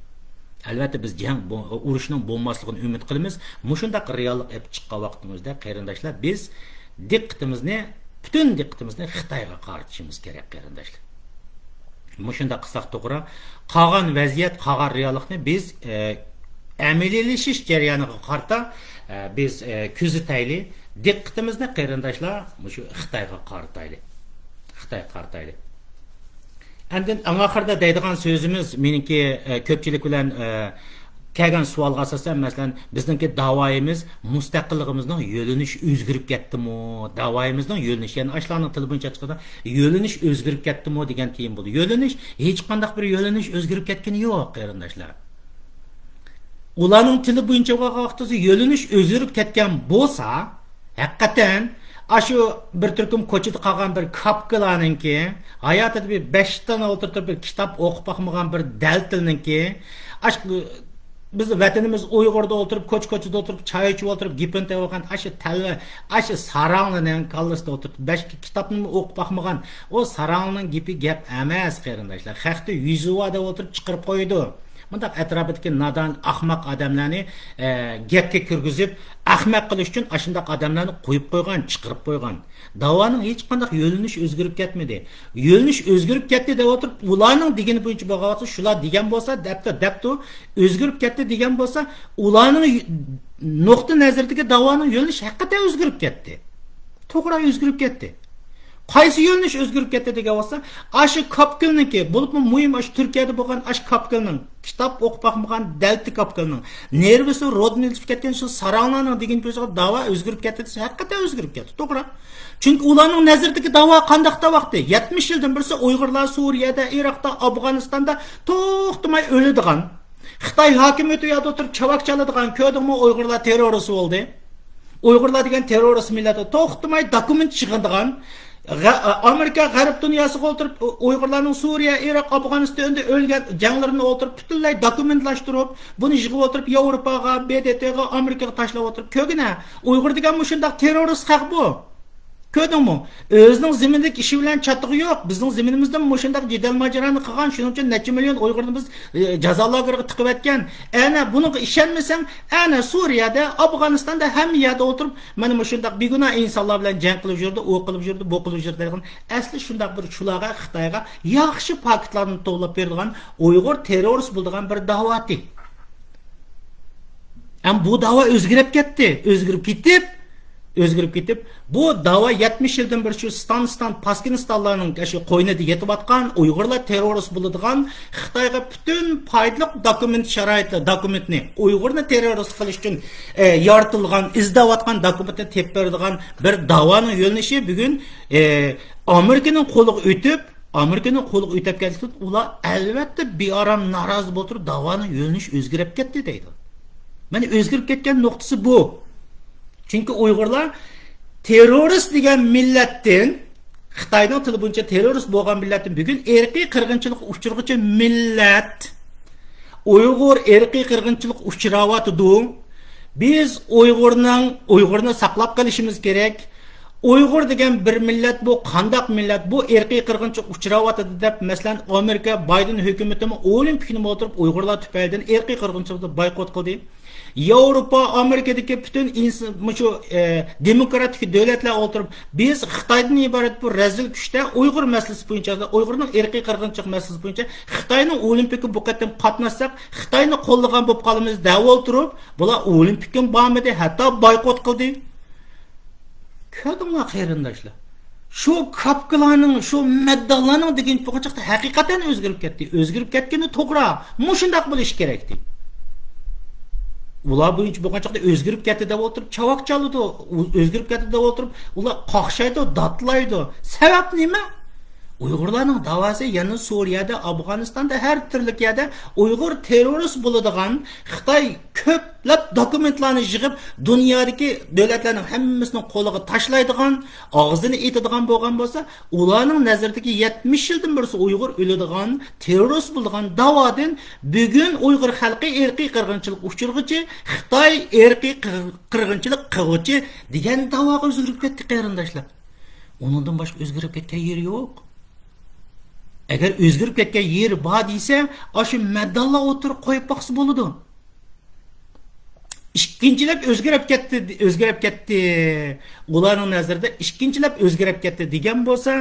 ئەلۋەتتە، بىز جەڭ، بو-، ئۇرۇشنىڭ بولماسلىقىنى ئۈمىد قىلىمىز. مۇشۇنداق رېئاللىق ئېلىپ چىققان ۋاقتىمىزدا، قېرىنداشلار، بىز دىققىتىمىزنى، پۈتۈن دىققىتىمىزنى خىتايغا قارىتىشىمىز كېرەك، قېرىنداشلار. مۇشۇنداق قىلساق توغرا. قالغان ۋەزىيەت، قالغان رېئاللىقنى بىز، ئە، ئەمەلىيلىشىش جەريانىغا قارىتا، ئە، بىز، ئە، كۆزىتەيلى. دىققىتىمىزنى، قېرىنداشلار، مۇشۇ خىتايغا قارىتايلى. خىتايغا قارىتايلى. ئاندىن ئەڭ ئاخىرىدا دەيدىغان سۆزىمىز مېنىڭكى، ئە، كۆپچىلىك بىلەن، ئە، كەلگەن سوئالغا ئاساسەن، مەسىلەن، بىزنىڭكى داۋايىمىز مۇستەقىللىقىمىزنىڭ يۆنىلىشى ئۆزگىرىپ كەتتىمۇ؟ داۋايىمىزنىڭ يۆنىلىشى، يەنى ئاشۇلارنىڭ تىلى بويىچە ئېيتقاندا، يۆنىلىش ئۆزگىرىپ كەتتىمۇ دېگەن تېما بولدى. يۆنىلىش، ھېچقانداق بىر يۆنىلىش ئۆزگىرىپ كەتكىنى يوق، قېرىنداشلار. ئۇلارنىڭ تىلى بويىچە بولغان ۋاقتىدا يۆنىلىش ئۆزگىرىپ كەتكەن بولسا، ھەقىقەتەن، ئاشۇ بىر تۈركۈم كوچىدا قالغان بىر كاپكىلارنىڭكى، ھاياتىدا بىر بەش دانە ئولتۇرتۇپ بىر كىتاب ئوقۇپ باقمىغان بىر دەلتىلنىڭكى، ئاشۇ بىز ۋەتىنىمىز ئۇيغۇردا ئولتۇرۇپ، كوچا-كوچىدا ئولتۇرۇپ، چاي ئىچىپ ئولتۇرۇپ، گېپىنى تېۋىغان ئاشۇ تەلۋە، ئاشۇ ساراڭلىنىڭ كاللىسىدا ئولتۇرۇپ، بەش كىتابنىمۇ ئوقۇپ باقمىغان ئۇ ساراڭلىنىڭ گېپى گەپ ئەمەس، قېرىنداشلار. خەقتە يۈزى بار دەپ ئولتۇرۇپ چىقىرىپ قويىدۇ. مۇنداق ئەتراپىدىكى نادان، ئەخمەق ئادەملەرنى، ئە، گەپكە كىرگۈزۈپ، ئەخمەق قىلىش ئۈچۈن ئاشۇنداق ئادەملەرنى قويۇپ قويغان، چىقىرىپ قويغان. داۋانىڭ ھېچقانداق يۆنىلىشى ئۆزگىرىپ كەتمىدى. يۆنىلىش ئۆزگىرىپ كەتتى دەپ ئولتۇرۇپ، ئۇلارنىڭ دېگىنى بويىچە بولغان ۋاقىتتا، شۇلار دېگەن بولسا، دەپتۇ، دەپتۇ، ئۆزگىرىپ كەتتى دېگەن بولسا، ئۇلارنىڭ ي-، نۇقتا نەزىرىدىكى داۋانىڭ يۆنىلىشى ھەقىقەتەن ئۆزگىرىپ كەتتى. توغرا، ئۆزگىرىپ كەتتى. قايسى يۆنىلىش ئۆزگىرىپ كەتتى دېگەن بولسا، ئاشۇ كاپكىلنىڭكى، بولۇپمۇ مۇھىم ئاشۇ تۈركىيەدە بولغان ئاشۇ كاپكىلنىڭ، كىتاب ئوقۇپ باقمىغان دەلتە كاپكىلنىڭ، نېرۋىسى رودنىلىشىپ كەتكەن شۇ ساراڭلارنىڭ دېگىنى بويىچە داۋا ئۆزگىرىپ كەتتى دېسە، ھەقىقەتەن ئۆزگىرىپ كەتتى. توغرا. چۈنكى ئۇلارنىڭ نەزىرىدىكى داۋا قانداق داۋاقتى؟ يەتمىش يىلدىن بېرى ئۇيغۇرلار سۈرىيەدە، ئىراقتا، ئافغانىستاندا توختىماي ئۆلىدىغان، خىتاي ھاكىمىيىتى ئۇ يەردە ئولتۇرۇپ چاۋاك چالىدىغان، كۆردۈڭمۇ، ئۇيغۇرلار تېررورىست بولدى. ئۇيغۇرلار دېگەن تېررورىست مىللەت، توختىماي دوكۇمېنت يىغىدىغان، غە-، ئامېرىكا غەرب دۇنياسىغا ئولتۇرۇپ، ئۇيغۇرلارنىڭ سۈرىيە، ئىراق، ئافغانىستاندا ئۆلگەن جەڭلىرىنى ئولتۇرۇپ، پۈتۈنلەي دوكۇمېنتلاشتۇرۇپ، بۇنى يىغىپ ئولتۇرۇپ، ياۋروپاغا، ب د ت غا، ئامېرىكىغا تاشلاپ ئولتۇرۇپ، كۆرگىنە، ئۇيغۇر دېگەن مۇشۇنداق تېررورىست خەق بۇ. كۆردۈڭمۇ؟ ئۆزىنىڭ زېمىنىدىكى ئىشى بىلەن چاتىقى يوق. بىزنىڭ زېمىنىمىزدىمۇ مۇشۇنداق جېدەل ماجىرانى قىلغان، شۇنىڭ ئۈچۈن نەچچە مىليون ئۇيغۇرنى بىز، ئى، جازا لاگېرىغا تىقىۋەتكەن. ئەنە بۇنىڭغا ئىشەنمىسەڭ، ئەنە سۈرىيەدە، ئافغانىستاندا، ھەممە يەردە ئولتۇرۇپ، مانا مۇشۇنداق بىگۇناھ ئىنسانلار بىلەن جەڭ قىلىپ يۈردى، ئۇ قىلىپ يۈردى، بۇ قىلىپ يۈردى دەيدىغان، ئەسلى شۇنداق بىر شۇلارغا، خىتايغا ياخشى پاكىتلارنى توۋلاپ بېرىدىغان، ئۇيغۇر تېررورىست بولىدىغان بىر داۋاتى. ئەم بۇ داۋا ئۆزگىرىپ كەتتى. ئۆزگىرىپ كېتىپ، ئۆزگىرىپ كېتىپ، بۇ داۋا يەتمىش يىلدىن بېرى شۇ ستانىستان، پاسكىنىستانلارنىڭ شۇ قوينىدا يېتىۋاتقان، ئۇيغۇرلار تېررورىست بولىدىغان، خىتايغا پۈتۈن پايدىلىق دوكۇمېنت شارائىتلار، دوكۇمېنتنى، ئۇيغۇرنى تېررورىست قىلىش ئۈچۈن، ئە، يارىتىلغان، ئىزدەۋاتقان دوكۇمېنتنى تېپىپ بېرىدىغان بىر داۋانىڭ يۆنىلىشى بۈگۈن، ئە، ئامېرىكىنىڭ قولىغا ئۆتۈپ، ئامېرىكىنىڭ قولىغا ئۆتۈپ كەتكەن ئۇلار ئەلۋەتتە بىئارام، نارازى بولۇپ تۇرۇپ، داۋانىڭ يۆنىلىشى ئۆزگىرىپ كەتتى دەيدۇ. مانا ئۆزگىرىپ كەتكەن نۇقتىسى بۇ. چۈنكى ئۇيغۇرلار تېررورىست دېگەن مىللەتتىن، خىتاينىڭ تىلى بويىچە تېررورىست بولغان مىللەتتىن بۈگۈن ئىرقىي قىرغىنچىلىققا ئۇچرىغۇچە مىللەت. ئۇيغۇر ئىرقىي قىرغىنچىلىققا ئۇچراۋاتىدۇ. بىز ئۇيغۇرنىڭ، ئۇيغۇرنى ساقلاپ قېلىشىمىز كېرەك. ئۇيغۇر دېگەن بىر مىللەت، بۇ قانداق مىللەت؟ بۇ ئىرقىي قىرغىنچىلىق ئۇچراۋاتىدۇ دەپ، مەسىلەن، ئامېرىكا بايدېن ھۆكۈمىتىمۇ ئولىمپىكنى ئولتۇرۇپ ئۇيغۇرلار تۈپەيلىدىن ئىرقىي قىرغىنچىلىقنى بايقۇت قىلدى. ياۋروپا، ئامېرىكىدىكى پۈتۈن ئىنس-، مۇشۇ، ئە، دېموكراتىك دۆلەتلەر ئولتۇرۇپ، بىز خىتايدىن ئىبارەت بۇ رەزىل كۈچتە ئۇيغۇر مەسىلىسى بويىچە، ئۇيغۇرنىڭ ئىرقىي قىرغىنچىلىق مەسىلىسى بويىچە خىتاينىڭ ئولىمپىكىغا بۇ قېتىم قاتناشساق، خىتاينى قوللىغان بولۇپ قالىمىز دەۋ ئولتۇرۇپ، بۇلار ئولىمپىككىمۇ بارمىدى، ھەتتا بايقۇت قىلدى. كۆردۈڭلار قېرىنداشلار. شۇ كاپكىلارنىڭ، شۇ مەددانلارنىڭ دېگىنى بولغان چاغدا ھەقىقەتەن ئۆزگىرىپ كەتتى. ئۆزگىرىپ كەتكىنى توغرا. مۇشۇنداق بولۇشى كېرەكتى. ئۇلار بويىچە بولغان چاغدا ئۆزگىرىپ كەتتى دەپ ئولتۇرۇپ چاۋاك چالىدۇ. ئۆزگىرىپ كەتتى دەپ ئولتۇرۇپ ئۇلار قاقشايدۇ، داتلايدۇ. سەۋەب نېمە؟ ئۇيغۇرلارنىڭ داۋاسى يەنە سۇرىيەدە، ئافغانىستاندا، ھەر تۈرلۈك يەردە ئۇيغۇر تېررورىست بولىدىغان، خىتاي كۆپلەپ دوكۇمېنتلارنى يىغىپ، دۇنيادىكى دۆلەتلەرنىڭ ھەممىسىنىڭ قولىغا تاشلايدىغان، ئاغزىنى ئېتىدىغان بولغان بولسا، ئۇلارنىڭ نەزىرىدىكى يەتمىش يىلدىن بېرى ئۇيغۇر ئۆلىدىغان، تېررورىست بولىدىغان داۋادىن بۈگۈن ئۇيغۇر خەلقى ئىرقىي قىرغىنچىلىق ئۇچرىغۇچى، خىتاي ئىرقىي قىر-، قىرغىنچىلىق قىلغۇچى دېگەن داۋاغا ئۆزگىرىپ كەتتى، قېرىنداشلار. ئۇنىڭدىن باشقا ئۆزگىرىپ كەتكەن يېرى يوق. ئەگەر ئۆزگىرىپ كەتكەن يېرى بار دېسە، ئاشۇ مەدداللار ئوتتۇرىغا قويۇپ باقسا بولىدۇ. ئىككىنچىلەپ ئۆزگىرىپ كەتتى، ئۆزگىرىپ كەتتى. ئۇلارنىڭ نەزىرىدە ئىككىنچىلەپ ئۆزگىرىپ كەتتى دېگەن بولسا،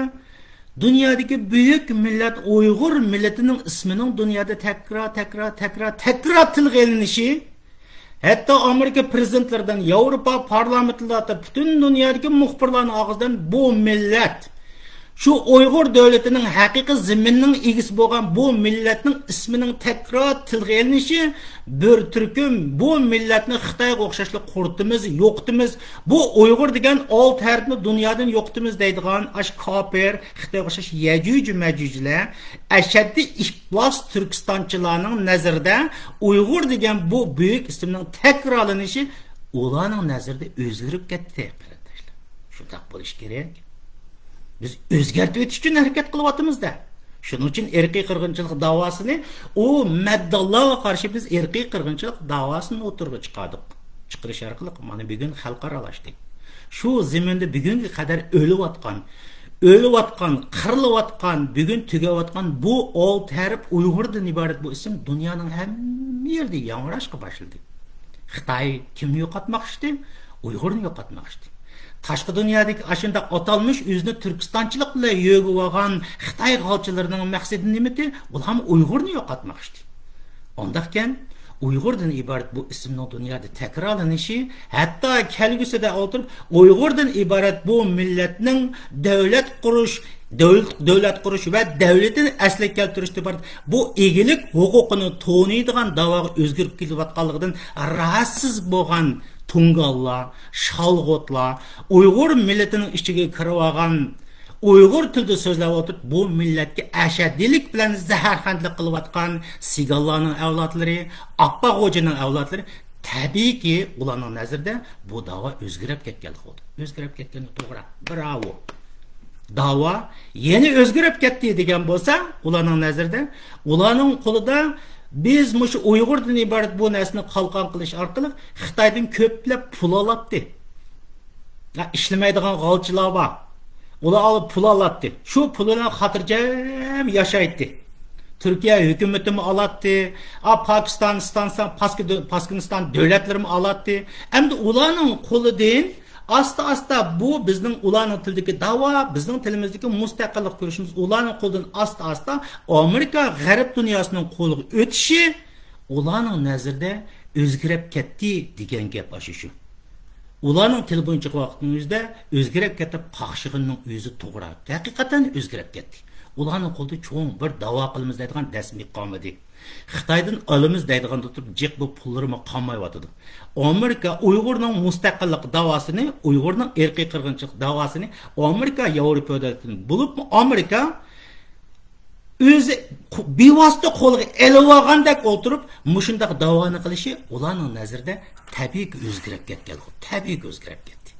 دۇنيادىكى بۈيۈك مىللەت ئۇيغۇر مىللىتىنىڭ ئىسمىنىڭ دۇنيادا تەكرار، تەكرار، تەكرار، تەكرار تىلغا ئېلىنىشى، ھەتتا ئامېرىكا پرېزىدېنتلىرىدىن، ياۋروپا پارلامېنتلىرىدا، پۈتۈن دۇنيادىكى مۇخبىرلارنىڭ ئاغزىدىن بۇ مىللەت، شۇ ئۇيغۇر دۆلىتىنىڭ ھەقىقىي زېمىنىنىڭ ئىگىسى بولغان بۇ مىللەتنىڭ ئىسمىنىڭ تەكرار تىلغا ئېلىنىشى، بىر تۈركۈم بۇ مىللەتنى خىتايغا ئوخشاشلا قۇرۇتىمىز، يوقىتىمىز، بۇ ئۇيغۇر دېگەن ئالتە ھەرپنى دۇنيادىن يوقىتىمىز دەيدىغان ئاش كاپىر، خىتايغا ئوخشاش يەجۈج مەجۈجلەر، ئەشەددىي ئىپلاس تۈركىستانچىلارنىڭ نەزىرىدە ئۇيغۇر دېگەن بۇ بۈيۈك ئىسىمنىڭ تەكرارلىنىشى ئۇلارنىڭ نەزىرىدە ئۆزگىرىپ كەتتى، قېرىنداشلار. شۇنداق بولۇش كېرەك. بىز ئۆزگەرتىۋېتىش ئۈچۈن ھەرىكەت قىلىۋاتىمىز-دە. شۇنىڭ ئۈچۈن ئىرقىي قىرغىنچىلىق داۋاسىنى، ئۇ مەدداللارغا قارشى بىز ئىرقىي قىرغىنچىلىق داۋاسىنى ئوتتۇرىغا چىقاردۇق. چىقىرىش ئارقىلىق مانا بۈگۈن خەلقئارالاشتى. شۇ زېمىندا بۈگۈنگە قەدەر ئۆلۈۋاتقان، ئۆلۈۋاتقان، قىرىلىۋاتقان، بۈگۈن تۈگەۋاتقان بۇ ئالتە ھەرپ ئۇيغۇردىن ئىبارەت بۇ ئىسىم دۇنيانىڭ ھەممە يېرىدە ياڭراشقا باشلىدى. خىتاي كىمنى يوقاتماقچى؟ ئۇيغۇرنى يوقاتماقچى. تاشقى دۇنيادىكى ئاشۇنداق ئاتالمىش ئۆزىنى تۈركىستانچىلىق بىلەن يۆگىۋالغان خىتاي غالچىلىرىنىڭ مەقسىتى نېمىدى؟ ئۇلارمۇ ئۇيغۇرنى يوقاتماقچى. ئانداقكەن، ئۇيغۇردىن ئىبارەت بۇ ئىسىمنىڭ دۇنيادا تەكرارلىنىشى، ھەتتا كەلگۈسىدە ئولتۇرۇپ ئۇيغۇردىن ئىبارەت بۇ مىللەتنىڭ دۆلەت قۇرۇش، دۆل-، دۆلەت قۇرۇش ۋە دۆلىتىنى ئەسلىگە كەلتۈرۈشتىن ئىبارەت بۇ ئىگىلىك ھوقۇقىنى تونۇيدىغان داۋاغا ئۆزگىرىپ كېلىۋاتقانلىقىدىن راھەتسىز بولغان تۇڭگانلار، شالغۇتلار، ئۇيغۇر مىللىتىنىڭ ئىچىگە كىرىۋالغان ئۇيغۇر تىلىدا سۆزلەپ ئولتۇرۇپ، بۇ مىللەتكە ئەشەددىيلىك بىلەن زەھەرخەندىلىك قىلىۋاتقان سىگانلارنىڭ ئەۋلادلىرى، ئاپپاق غوجىنىڭ ئەۋلادلىرى، تەبىئىيكى، ئۇلارنىڭ نەزىرىدە بۇ داۋا ئۆزگىرىپ كەتكەنلىك بولدى. ئۆزگىرىپ كەتكەنلىك توغرا. براۋو. داۋا يەنە ئۆزگىرىپ كەتتى دېگەن بولسا، ئۇلارنىڭ نەزىرىدە، ئۇلارنىڭ قولىدا بىز مۇشۇ ئۇيغۇردىن ئىبارەت بۇ نەرسىنى قالقان قىلىش ئارقىلىق خىتايدىن كۆپلەپ پۇل ئالاتتى. ھە، ئىشلىمەيدىغان غالچىلار بار. ئۇلار ئالىپ پۇل ئالاتتى. شۇ پۇل بىلەن خاتىرجەم ياشايتتى. تۈركىيە ھۆكۈمىتىمۇ ئالاتتى. ئا، پاكىستان، ئىستانسان، پاسكى-، پاكىستان دۆلەتلىرىمۇ ئالاتتى. ئەمدى ئۇلارنىڭ قولىدىن ئاستا-ئاستا بۇ بىزنىڭ ئۇلارنىڭ تىلىدىكى داۋا، بىزنىڭ تىلىمىزدىكى مۇستەقىللىق كۈرىشىمىز ئۇلارنىڭ قولىدىن ئاستا-ئاستا ئامېرىكا، غەرب دۇنياسىنىڭ قولىغا ئۆتۈشى ئۇلارنىڭ نەزىرىدە ئۆزگىرىپ كەتتى دېگەن گەپ ئاشۇ شۇ. ئۇلارنىڭ تىلى بويىچە قىلىۋاتقان ئۆزىدە ئۆزگىرىپ كېتىپ قاقشىغىنىنىڭ ئۆزى توغرا. ھەقىقەتەن ئۆزگىرىپ كەتتى. ئۇلارنىڭ قولىدا چوڭ بىر داۋا قىلىمىز دەيدىغان دەسمى قالمىدى. خىتايدىن ئالىمىز دەيدىغاندا تۇرۇپ جىق بۇ پۇللىرىمۇ قالمايۋاتىدۇ. ئامېرىكا ئۇيغۇرنىڭ مۇستەقىللىق داۋاسىنى، ئۇيغۇرنىڭ ئىرقىي قىرغىنچىلىق داۋاسىنى ئامېرىكا، ياۋروپا دۆلەتلىرىدىن بولۇپمۇ ئامېرىكا ئۆزى قو-، بىۋاسىتە قولىغا ئېلىۋالغاندەك ئولتۇرۇپ، مۇشۇنداق داۋانى قىلىشى ئۇلارنىڭ نەزىرىدە تەبىئىيكى ئۆزگىرىپ كەتكەن، تەبىئىيكى ئۆزگىرىپ كەتتى.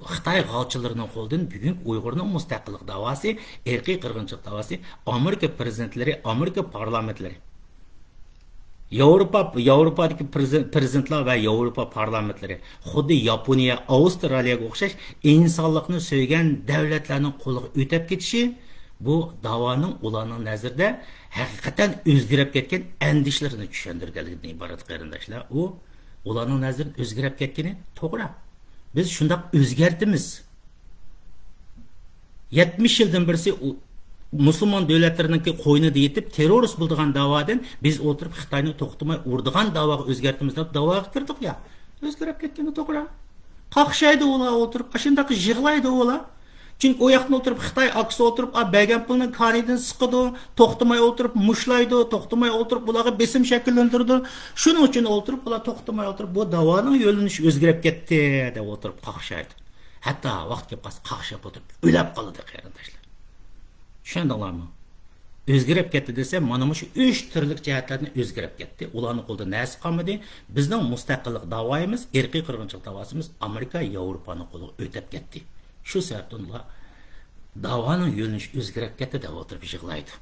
خىتاي غالچىلىرىنىڭ قولىدىن بۈگۈنكى ئۇيغۇرنىڭ مۇستەقىللىق داۋاسى، ئىرقىي قىرغىنچىلىق داۋاسى ئامېرىكا پىرېزىدېنتلىرى، ئامېرىكا پارلامېنتلىرى، ياۋروپا، ياۋروپادىكى پىرېزى-، پىرېزىدېنتلار ۋە ياۋروپا پارلامېنتلىرى، خۇددى ياپونىيە، ئاۋسترالىيەگە ئوخشاش ئىنسانلىقنى سۆيگەن دۆلەتلەرنىڭ قولىغا ئۆتەپ كېتىشى، بۇ داۋانىڭ ئۇلارنىڭ نەزىرىدە ھەقىقەتەن ئۆزگىرىپ كەتكەن ئەندىشىلىرىنى چۈشەندۈرگەنلىكىدىن ئىبارەت، قېرىنداشلار. ئۇ ئۇلارنىڭ نەزىرىدە ئۆزگىرىپ كەتكىنى توغرا. بىز شۇنداق ئۆزگەرتىمىز. يەتمىش يىلدىن بىرسى ئۇ-، مۇسۇلمان دۆلەتلىرىنىڭكى قوينىدا يېتىپ، تېررورىست بولىدىغان داۋادىن بىز ئولتۇرۇپ خىتاينى توختىماي ئۇرىدىغان داۋاغا ئۆزگەرتىمىز دەپ داۋاغا كىردۇق يا. ئۆزگىرىپ كەتكىنى توغرا. قاقشايدۇ ئۇلار ئولتۇرۇپ، ئاشۇنداق يىغلايدۇ ئۇلار. چۈنكى ئۇ ياقتىن ئولتۇرۇپ خىتاي ئاكىسى ئولتۇرۇپ، ئا، بەرگەن پۇلنى كانىيىدىن سىقىدۇ، توختىماي ئولتۇرۇپ مۇشلايدۇ، توختىماي ئولتۇرۇپ ئۇلارغا بېسىم شەكىللەندۈرىدۇ. شۇنىڭ ئۈچۈن ئولتۇرۇپ ئۇلار توختىماي ئولتۇرۇپ بۇ داۋانىڭ يۆنىلىشى ئۆزگىرىپ كەتتى دەپ ئولتۇرۇپ قاقشايدۇ. ھەتتا ۋاقىت كېلىپ قالسا قاقشاپ ئولتۇرۇپ ئۆلۈپ قالىدۇ، قېرىنداشلار. چۈشەندىڭلارمۇ؟ ئۆزگىرىپ كەتتى دېسەم، مانا مۇشۇ ئۈچ تۈرلۈك جەھەتلەردىن ئۆزگىرىپ كەتتى. ئۇلارنىڭ قولىدا نەرسە قالمىدى. بىزنىڭ مۇستەقىللىق داۋايىمىز، ئىرقىي قىرغىنچىلىق داۋاسىمىز ئامېرىكا، ياۋروپانىڭ قولىغا ئۆتۈپ كەتتى. شۇ سەۋەبتىن ئۇلار داۋانىڭ يۆنىلىشى ئۆزگىرىپ كەتتى دەپ ئولتۇرۇپ يىغلايدۇ.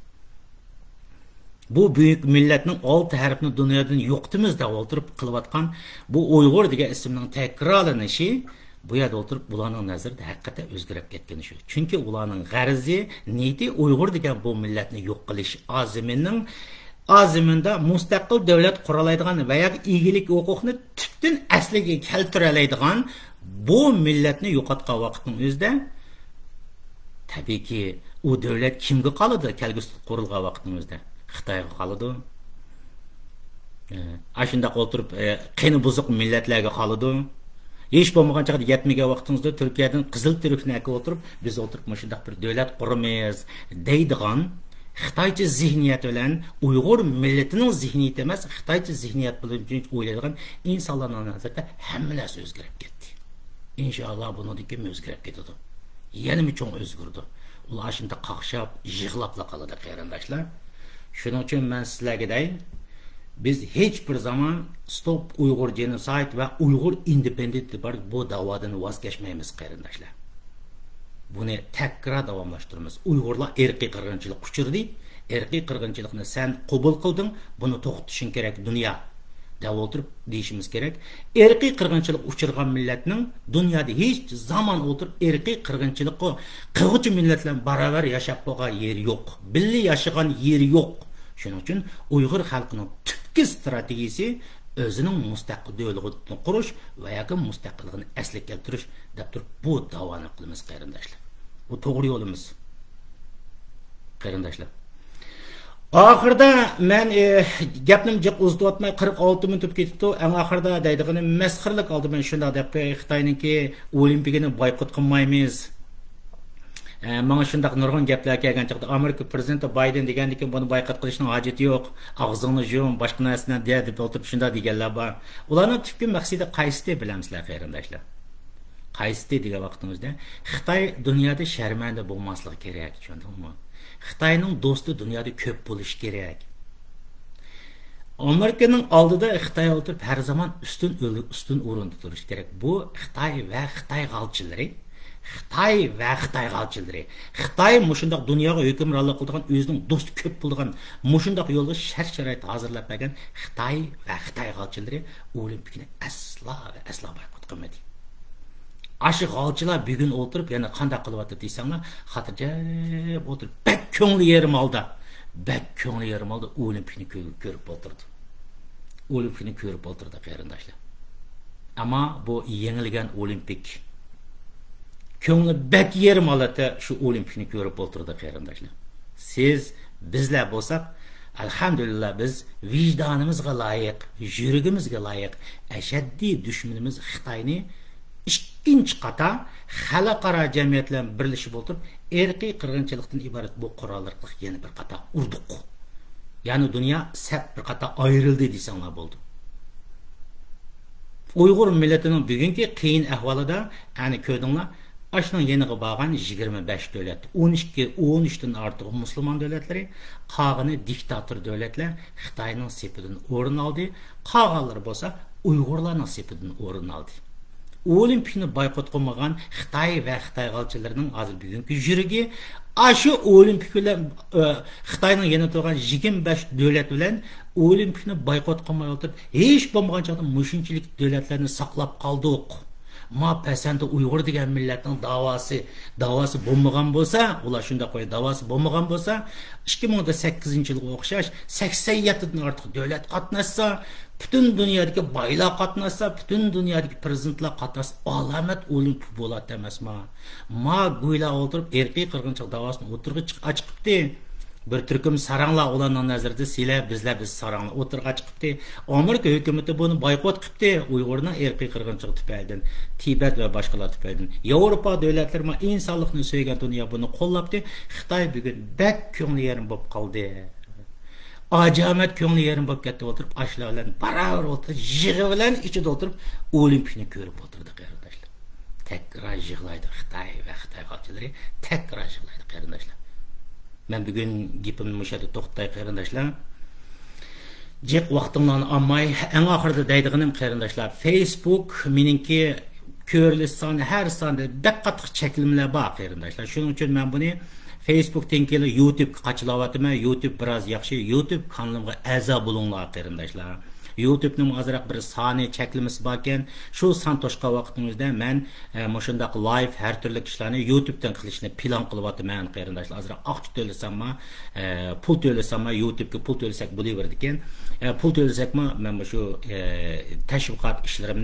بۇ بۈيۈك مىللەتنىڭ ئالتە ھەرپىنى دۇنيادىن يوقىتىمىز دەپ ئولتۇرۇپ قىلىۋاتقان بۇ ئۇيغۇر دېگەن ئىسىمنىڭ تەكرارلىنىشى بۇ يەردە ئولتۇرۇپ ئۇلارنىڭ نەزىرىدە ھەقىقەتەن ئۆزگىرىپ كەتكىنى شۇ. چۈنكى ئۇلارنىڭ غەرىزى، نىيىتى ئۇيغۇر دېگەن بۇ مىللەتنى يوق قىلىش، ئا زېمىننىڭ، ئا زېمىندا مۇستەقىل دۆلەت قۇرالايدىغان ۋە ياكى ئىگىلىك ھوقۇقنى تۈپتىن ئەسلىگە كەلتۈرەلەيدىغان بۇ مىللەتنى يوقاتقان ۋاقىتنىڭ ئۆزىدە، تەبىئىيكى، ئۇ دۆلەت كىمگە قالىدۇ؟ كەلگۈسىدە قۇرۇلغان ۋاقىتنىڭ ئۆزىدە خىتايغا قالىدۇ. ئە، ئاشۇنداق ئولتۇرۇپ، ئە، قېنى بۇزۇق مىللەتلەرگە قالىدۇ. ھېچ بولمىغان چاغدا يەتمىگەن ۋاقتىڭىزدا تۈركىيەدىن قىزىل تۈركنى ئەكىلىپ ئولتۇرۇپ، بىز ئولتۇرۇپ مۇشۇنداق بىر دۆلەت قۇرىمىز دەيدىغان خىتايچە زېھنىيەت بىلەن ئۇيغۇر مىللىتىنىڭ زېھنىيىتى ئەمەس، خىتايچە زېھنىيەت بىلەن ئويلايدىغان ئىنسانلارنىڭ نەزىرىدە ھەممە نەرسە ئۆزگىرىپ كەتتى. ئىنشائاللا بۇنىڭدىن كېيىن ئۆزگىرىپ كېتىدۇ. يەنىمۇ چوڭ ئۆزگىرىدۇ. ئۇلار ئاشۇنداق قاقشاپ، يىغلاپلا قالىدۇ، قېرىنداشلار. شۇنىڭ ئۈچۈن مەن سىلەرگە دەي، بىز ھېچ بىر زامان ستوپ ئۇيغۇر جېنوسايد ۋە ئۇيغۇر ئىندېپېندېنت بار بۇ داۋادىن ۋاز كەچمەيمىز، قېرىنداشلار. بۇنى تەكرار داۋاملاشتۇرىمىز. ئۇيغۇرلار ئىرقىي قىرغىنچىلىققا ئۇچرىدى. ئىرقىي قىرغىنچىلىقنى سەن قوبۇل قىلدىڭ، بۇنى توختىتىشىڭ كېرەك، دۇنيا، دەپ ئولتۇرۇپ دېيىشىمىز كېرەك. ئىرقىي قىرغىنچىلىققا ئۇچرىغان مىللەتنىڭ دۇنيادا ھېچ زامان ئولتۇرۇپ ئىرقىي قىرغىنچىلىققا قىلغۇچى مىللەتلەر بىلەن باراۋەر ياشاپ بولغان يېرى يوق. بىللە ياشىغان يېرى يوق. شۇنىڭ ئۈچۈن ئۇيغۇر خەلقىنىڭ تۈپكى ستراتېگىيىسى ئۆزىنىڭ مۇستەقىل دۆلىتىنى قۇرۇش ۋە ياكى مۇستەقىللىقىنى ئەسلىگە كەلتۈرۈش دەپ تۇرۇپ بۇ داۋانى قىلىمىز، قېرىنداشلار. بۇ توغرا يولىمىز. قېرىنداشلار. ئاخىرىدا مەن، ئى، گەپنىمۇ جىق ئۇزىتىۋاتماي، قىرىق ئالتە مىنۇت بولۇپ كېتىپتۇ. ئەڭ ئاخىرىدا دەيدىغىنىم مەسخىرىلىك ئالدى مەن شۇنداق دەپ قوياي، خىتاينىڭكى ئولىمپىكىنى بايقۇت قىلمايمىز. ئە، ماڭا شۇنداق نۇرغۇن گەپلەر كەلگەن چاغدا، ئامېرىكا پرېزىدېنتى بايدېن دېگەندىكىن بۇنى بايقۇت قىلىشنىڭ ھاجىتى يوق، ئاغزىڭنى يۇم، باشقا نەرسىنى دە دەپ ئولتۇرۇپ شۇنداق دېگەنلەر بار. ئۇلارنىڭ تۈپكى مەقسىتى قايسىدى بىلەمسىلەر، قېرىنداشلار؟ قايسىدى دېگەن ۋاقتىمىزدا خىتاي دۇنيادا شەرمەندە بولماسلىقى كېرەك، چۈشەندىڭمۇ؟ خىتاينىڭ دوستى دۇنيادا كۆپ بولۇشى كېرەك. ئامېرىكىنىڭ ئالدىدا خىتاي ئولتۇرۇپ ھەر زامان ئۈستۈن ئۆل-، ئۈستۈن ئورۇندا تۇرۇشى كېرەك. بۇ خىتاي ۋە خىتاي غالچىلىرى، خىتاي ۋە خىتاي غالچىلىرى، خىتاي مۇشۇنداق دۇنياغا ھۆكۈمرانلىق قىلىدىغان، ئۆزىنىڭ دوستى كۆپ بولىدىغان مۇشۇنداق يولغا شەرت-شارائىت ھازىرلاپ بەرگەن خىتاي ۋە خىتاي غالچىلىرى ئولىمپىكنى ئەسلا ۋە ئەسلا بايقۇت قىلمىدى. ئاشۇ غالچىلار بۈگۈن ئولتۇرۇپ يەنە قانداق قىلىۋاتىدۇ دېسەڭلار، خاتىرجەم ئولتۇرۇپ، بەك كۆڭلى يېرىم ھالدا، بەك كۆڭلى يېرىم ھالدا ئولىمپىكنى كۆ-، كۆرۈپ ئولتۇردى. ئولىمپىكنى كۆرۈپ ئولتۇردى، قېرىنداشلار. ئەمما بۇ يېڭىلگەن ئولىمپىك. كۆڭلى بەك يېرىم ھالەتتە شۇ ئولىمپىكنى كۆرۈپ ئولتۇردى، قېرىنداشلار. سىز، بىزلەر بولساق، ئەلھەمدۇلىللا، بىز ۋىجدانىمىزغا لايىق، يۈرىكىمىزگە لايىق، ئەشەددىي دۈشمىنىمىز خىتاينى ئىككىنچى قاتا خەلقئارا جەمئىيەت بىلەن بىرلىشىپ ئولتۇرۇپ، ئىرقىي قىرغىنچىلىقتىن ئىبارەت بۇ قوراللىرىغا يەنە بىر قاتا ئۇردۇق. يەنى دۇنيا سەپ بىر قاتا ئايرىلدى دېسەڭلار بولىدۇ. ئۇيغۇر مىللىتىنىڭ بۈگۈنكى قىيىن ئەھۋالىدا، ئەنە كۆردۈڭلار، ئاشۇنىڭ يېنىغا بارغان يىگىرمە بەش دۆلەت، ئون ئىككى، ئون ئۈچتىن ئارتۇق مۇسۇلمان دۆلەتلىرى، قالغىنى دىكتاتور دۆلەتلەر خىتاينىڭ سېپىدىن ئورۇن ئالدى، قالغانلىرى بولسا ئۇيغۇرلارنىڭ سېپىدىن ئورۇن ئالدى. ئولىمپىكنى بايقۇت قىلمىغان خىتاي ۋە خىتاي غالچىلىرىنىڭ ھازىر بۈگۈنكى يۈرىكى ئاشۇ ئولىمپىك بىلەن، ئە، خىتاينىڭ يېنىدا تۇرغان يىگىرمە بەش دۆلەت بىلەن ئولىمپىكنى بايقۇت قىلماي ئولتۇرۇپ، ھېچ بولمىغان چاغدا مۇشۇنچىلىك دۆلەتلەرنى ساقلاپ قالدۇق. ما پەسەندە ئۇيغۇر دېگەن مىللەتنىڭ داۋاسى، داۋاسى بولمىغان بولسا، ئۇلار شۇنداق قوي، داۋاسى بولمىغان بولسا، ئىككى مىڭ سەككىزىنچى يىلغا ئوخشاش سەكسەن يەتتىدىن ئارتۇق دۆلەت قاتناشسا، پۈتۈن دۇنيادىكى بايلار قاتناشسا، پۈتۈن دۇنيادىكى پرېزىدېنتلار قاتناشسا، ئالامەت ئولىمپىك بولاتتى ئەمەسما؟ ما گۇيلا ئولتۇرۇپ، ئىرقىي قىرغىنچىلىق داۋاسىنى ئوتتۇرىغا چىق-، ئاچىقىپتى. بىر تۈركۈم ساراڭلار ئۇلارنىڭ نەزىرىدە سىلەر، بىزلەر، بىز ساراڭلار ئوتتۇرىغا چىقىپتۇ. ئامېرىكا ھۆكۈمىتى بۇنى بايقۇت قىپتۇ. ئۇيغۇرنىڭ ئىرقىي قىرغىنچىلىقى تۈپەيلىدىن، تىبەت ۋە باشقىلار تۈپەيلىدىن. ياۋروپا دۆلەتلىرىمۇ ئىنسانلىقنى سۆيگەن دۇنيا بۇنى قوللاپتۇ. خىتاي بۈگۈن بەك كۆڭلى يېرىم بولۇپ قالدى. ئاجامەت كۆڭلى يېرىم بولۇپ كەتتى ئولتۇرۇپ، ئاشۇلار بىلەن باراۋەر ئولتۇرۇپ، يىغا بىلەن ئىچىدە ئولتۇرۇپ، ئولىمپىكنى كۆرۈپ ئولتۇردى، قېرىنداشلار. تەكرار يىغلايدۇ خىتاي ۋە خىتاي غالچىلىرى، تەكرار يىغلايدۇ، قېرىنداشلار. مەن بۈگۈن گېپىمنى مۇشۇ يەردە توختىتاي، قېرىنداشلار. جىق ۋاقتىڭلارنى ئالماي، ئەڭ ئاخىرىدا دەيدىغىنىم، قېرىنداشلار، فېيسبۇك مېنىڭكى كۆرۈلۈش سانى، ھەر ساندا بەك قاتتىق چەكلىمىلەر بار، قېرىنداشلار. شۇنىڭ ئۈچۈن مەن بۇنى فېيسبۇكتىن كېيىن يۇتۇبقا قاچىلاۋاتىمەن. يۇتۇب بىراز ياخشى. يۇتۇب كانىلىمغا ئەزا بولۇڭلار، قېرىنداشلار. يۇتۇبنىڭ ئازراق بىر سانى چەكلىمىسى باركەن. شۇ سان توشقان ۋاقىتنىڭ ئۆزىدە مەن، ئە، مۇشۇنداق لايف، ھەر تۈرلۈك ئىشلارنى يۇتۇبتىن قىلىشنى پىلان قىلىۋاتىمەن، قېرىنداشلار. ئازراق ئاقچا تۆلىسەممۇ، ئە، پۇل تۆلىسەممۇ، يۇتۇبقا پۇل تۆلىسەك بولۇۋېرىدىكەن. ئە، پۇل تۆلىسەكمۇ، مەن مۇشۇ، ئە، تەشۋىقات ئىشلىرىمنى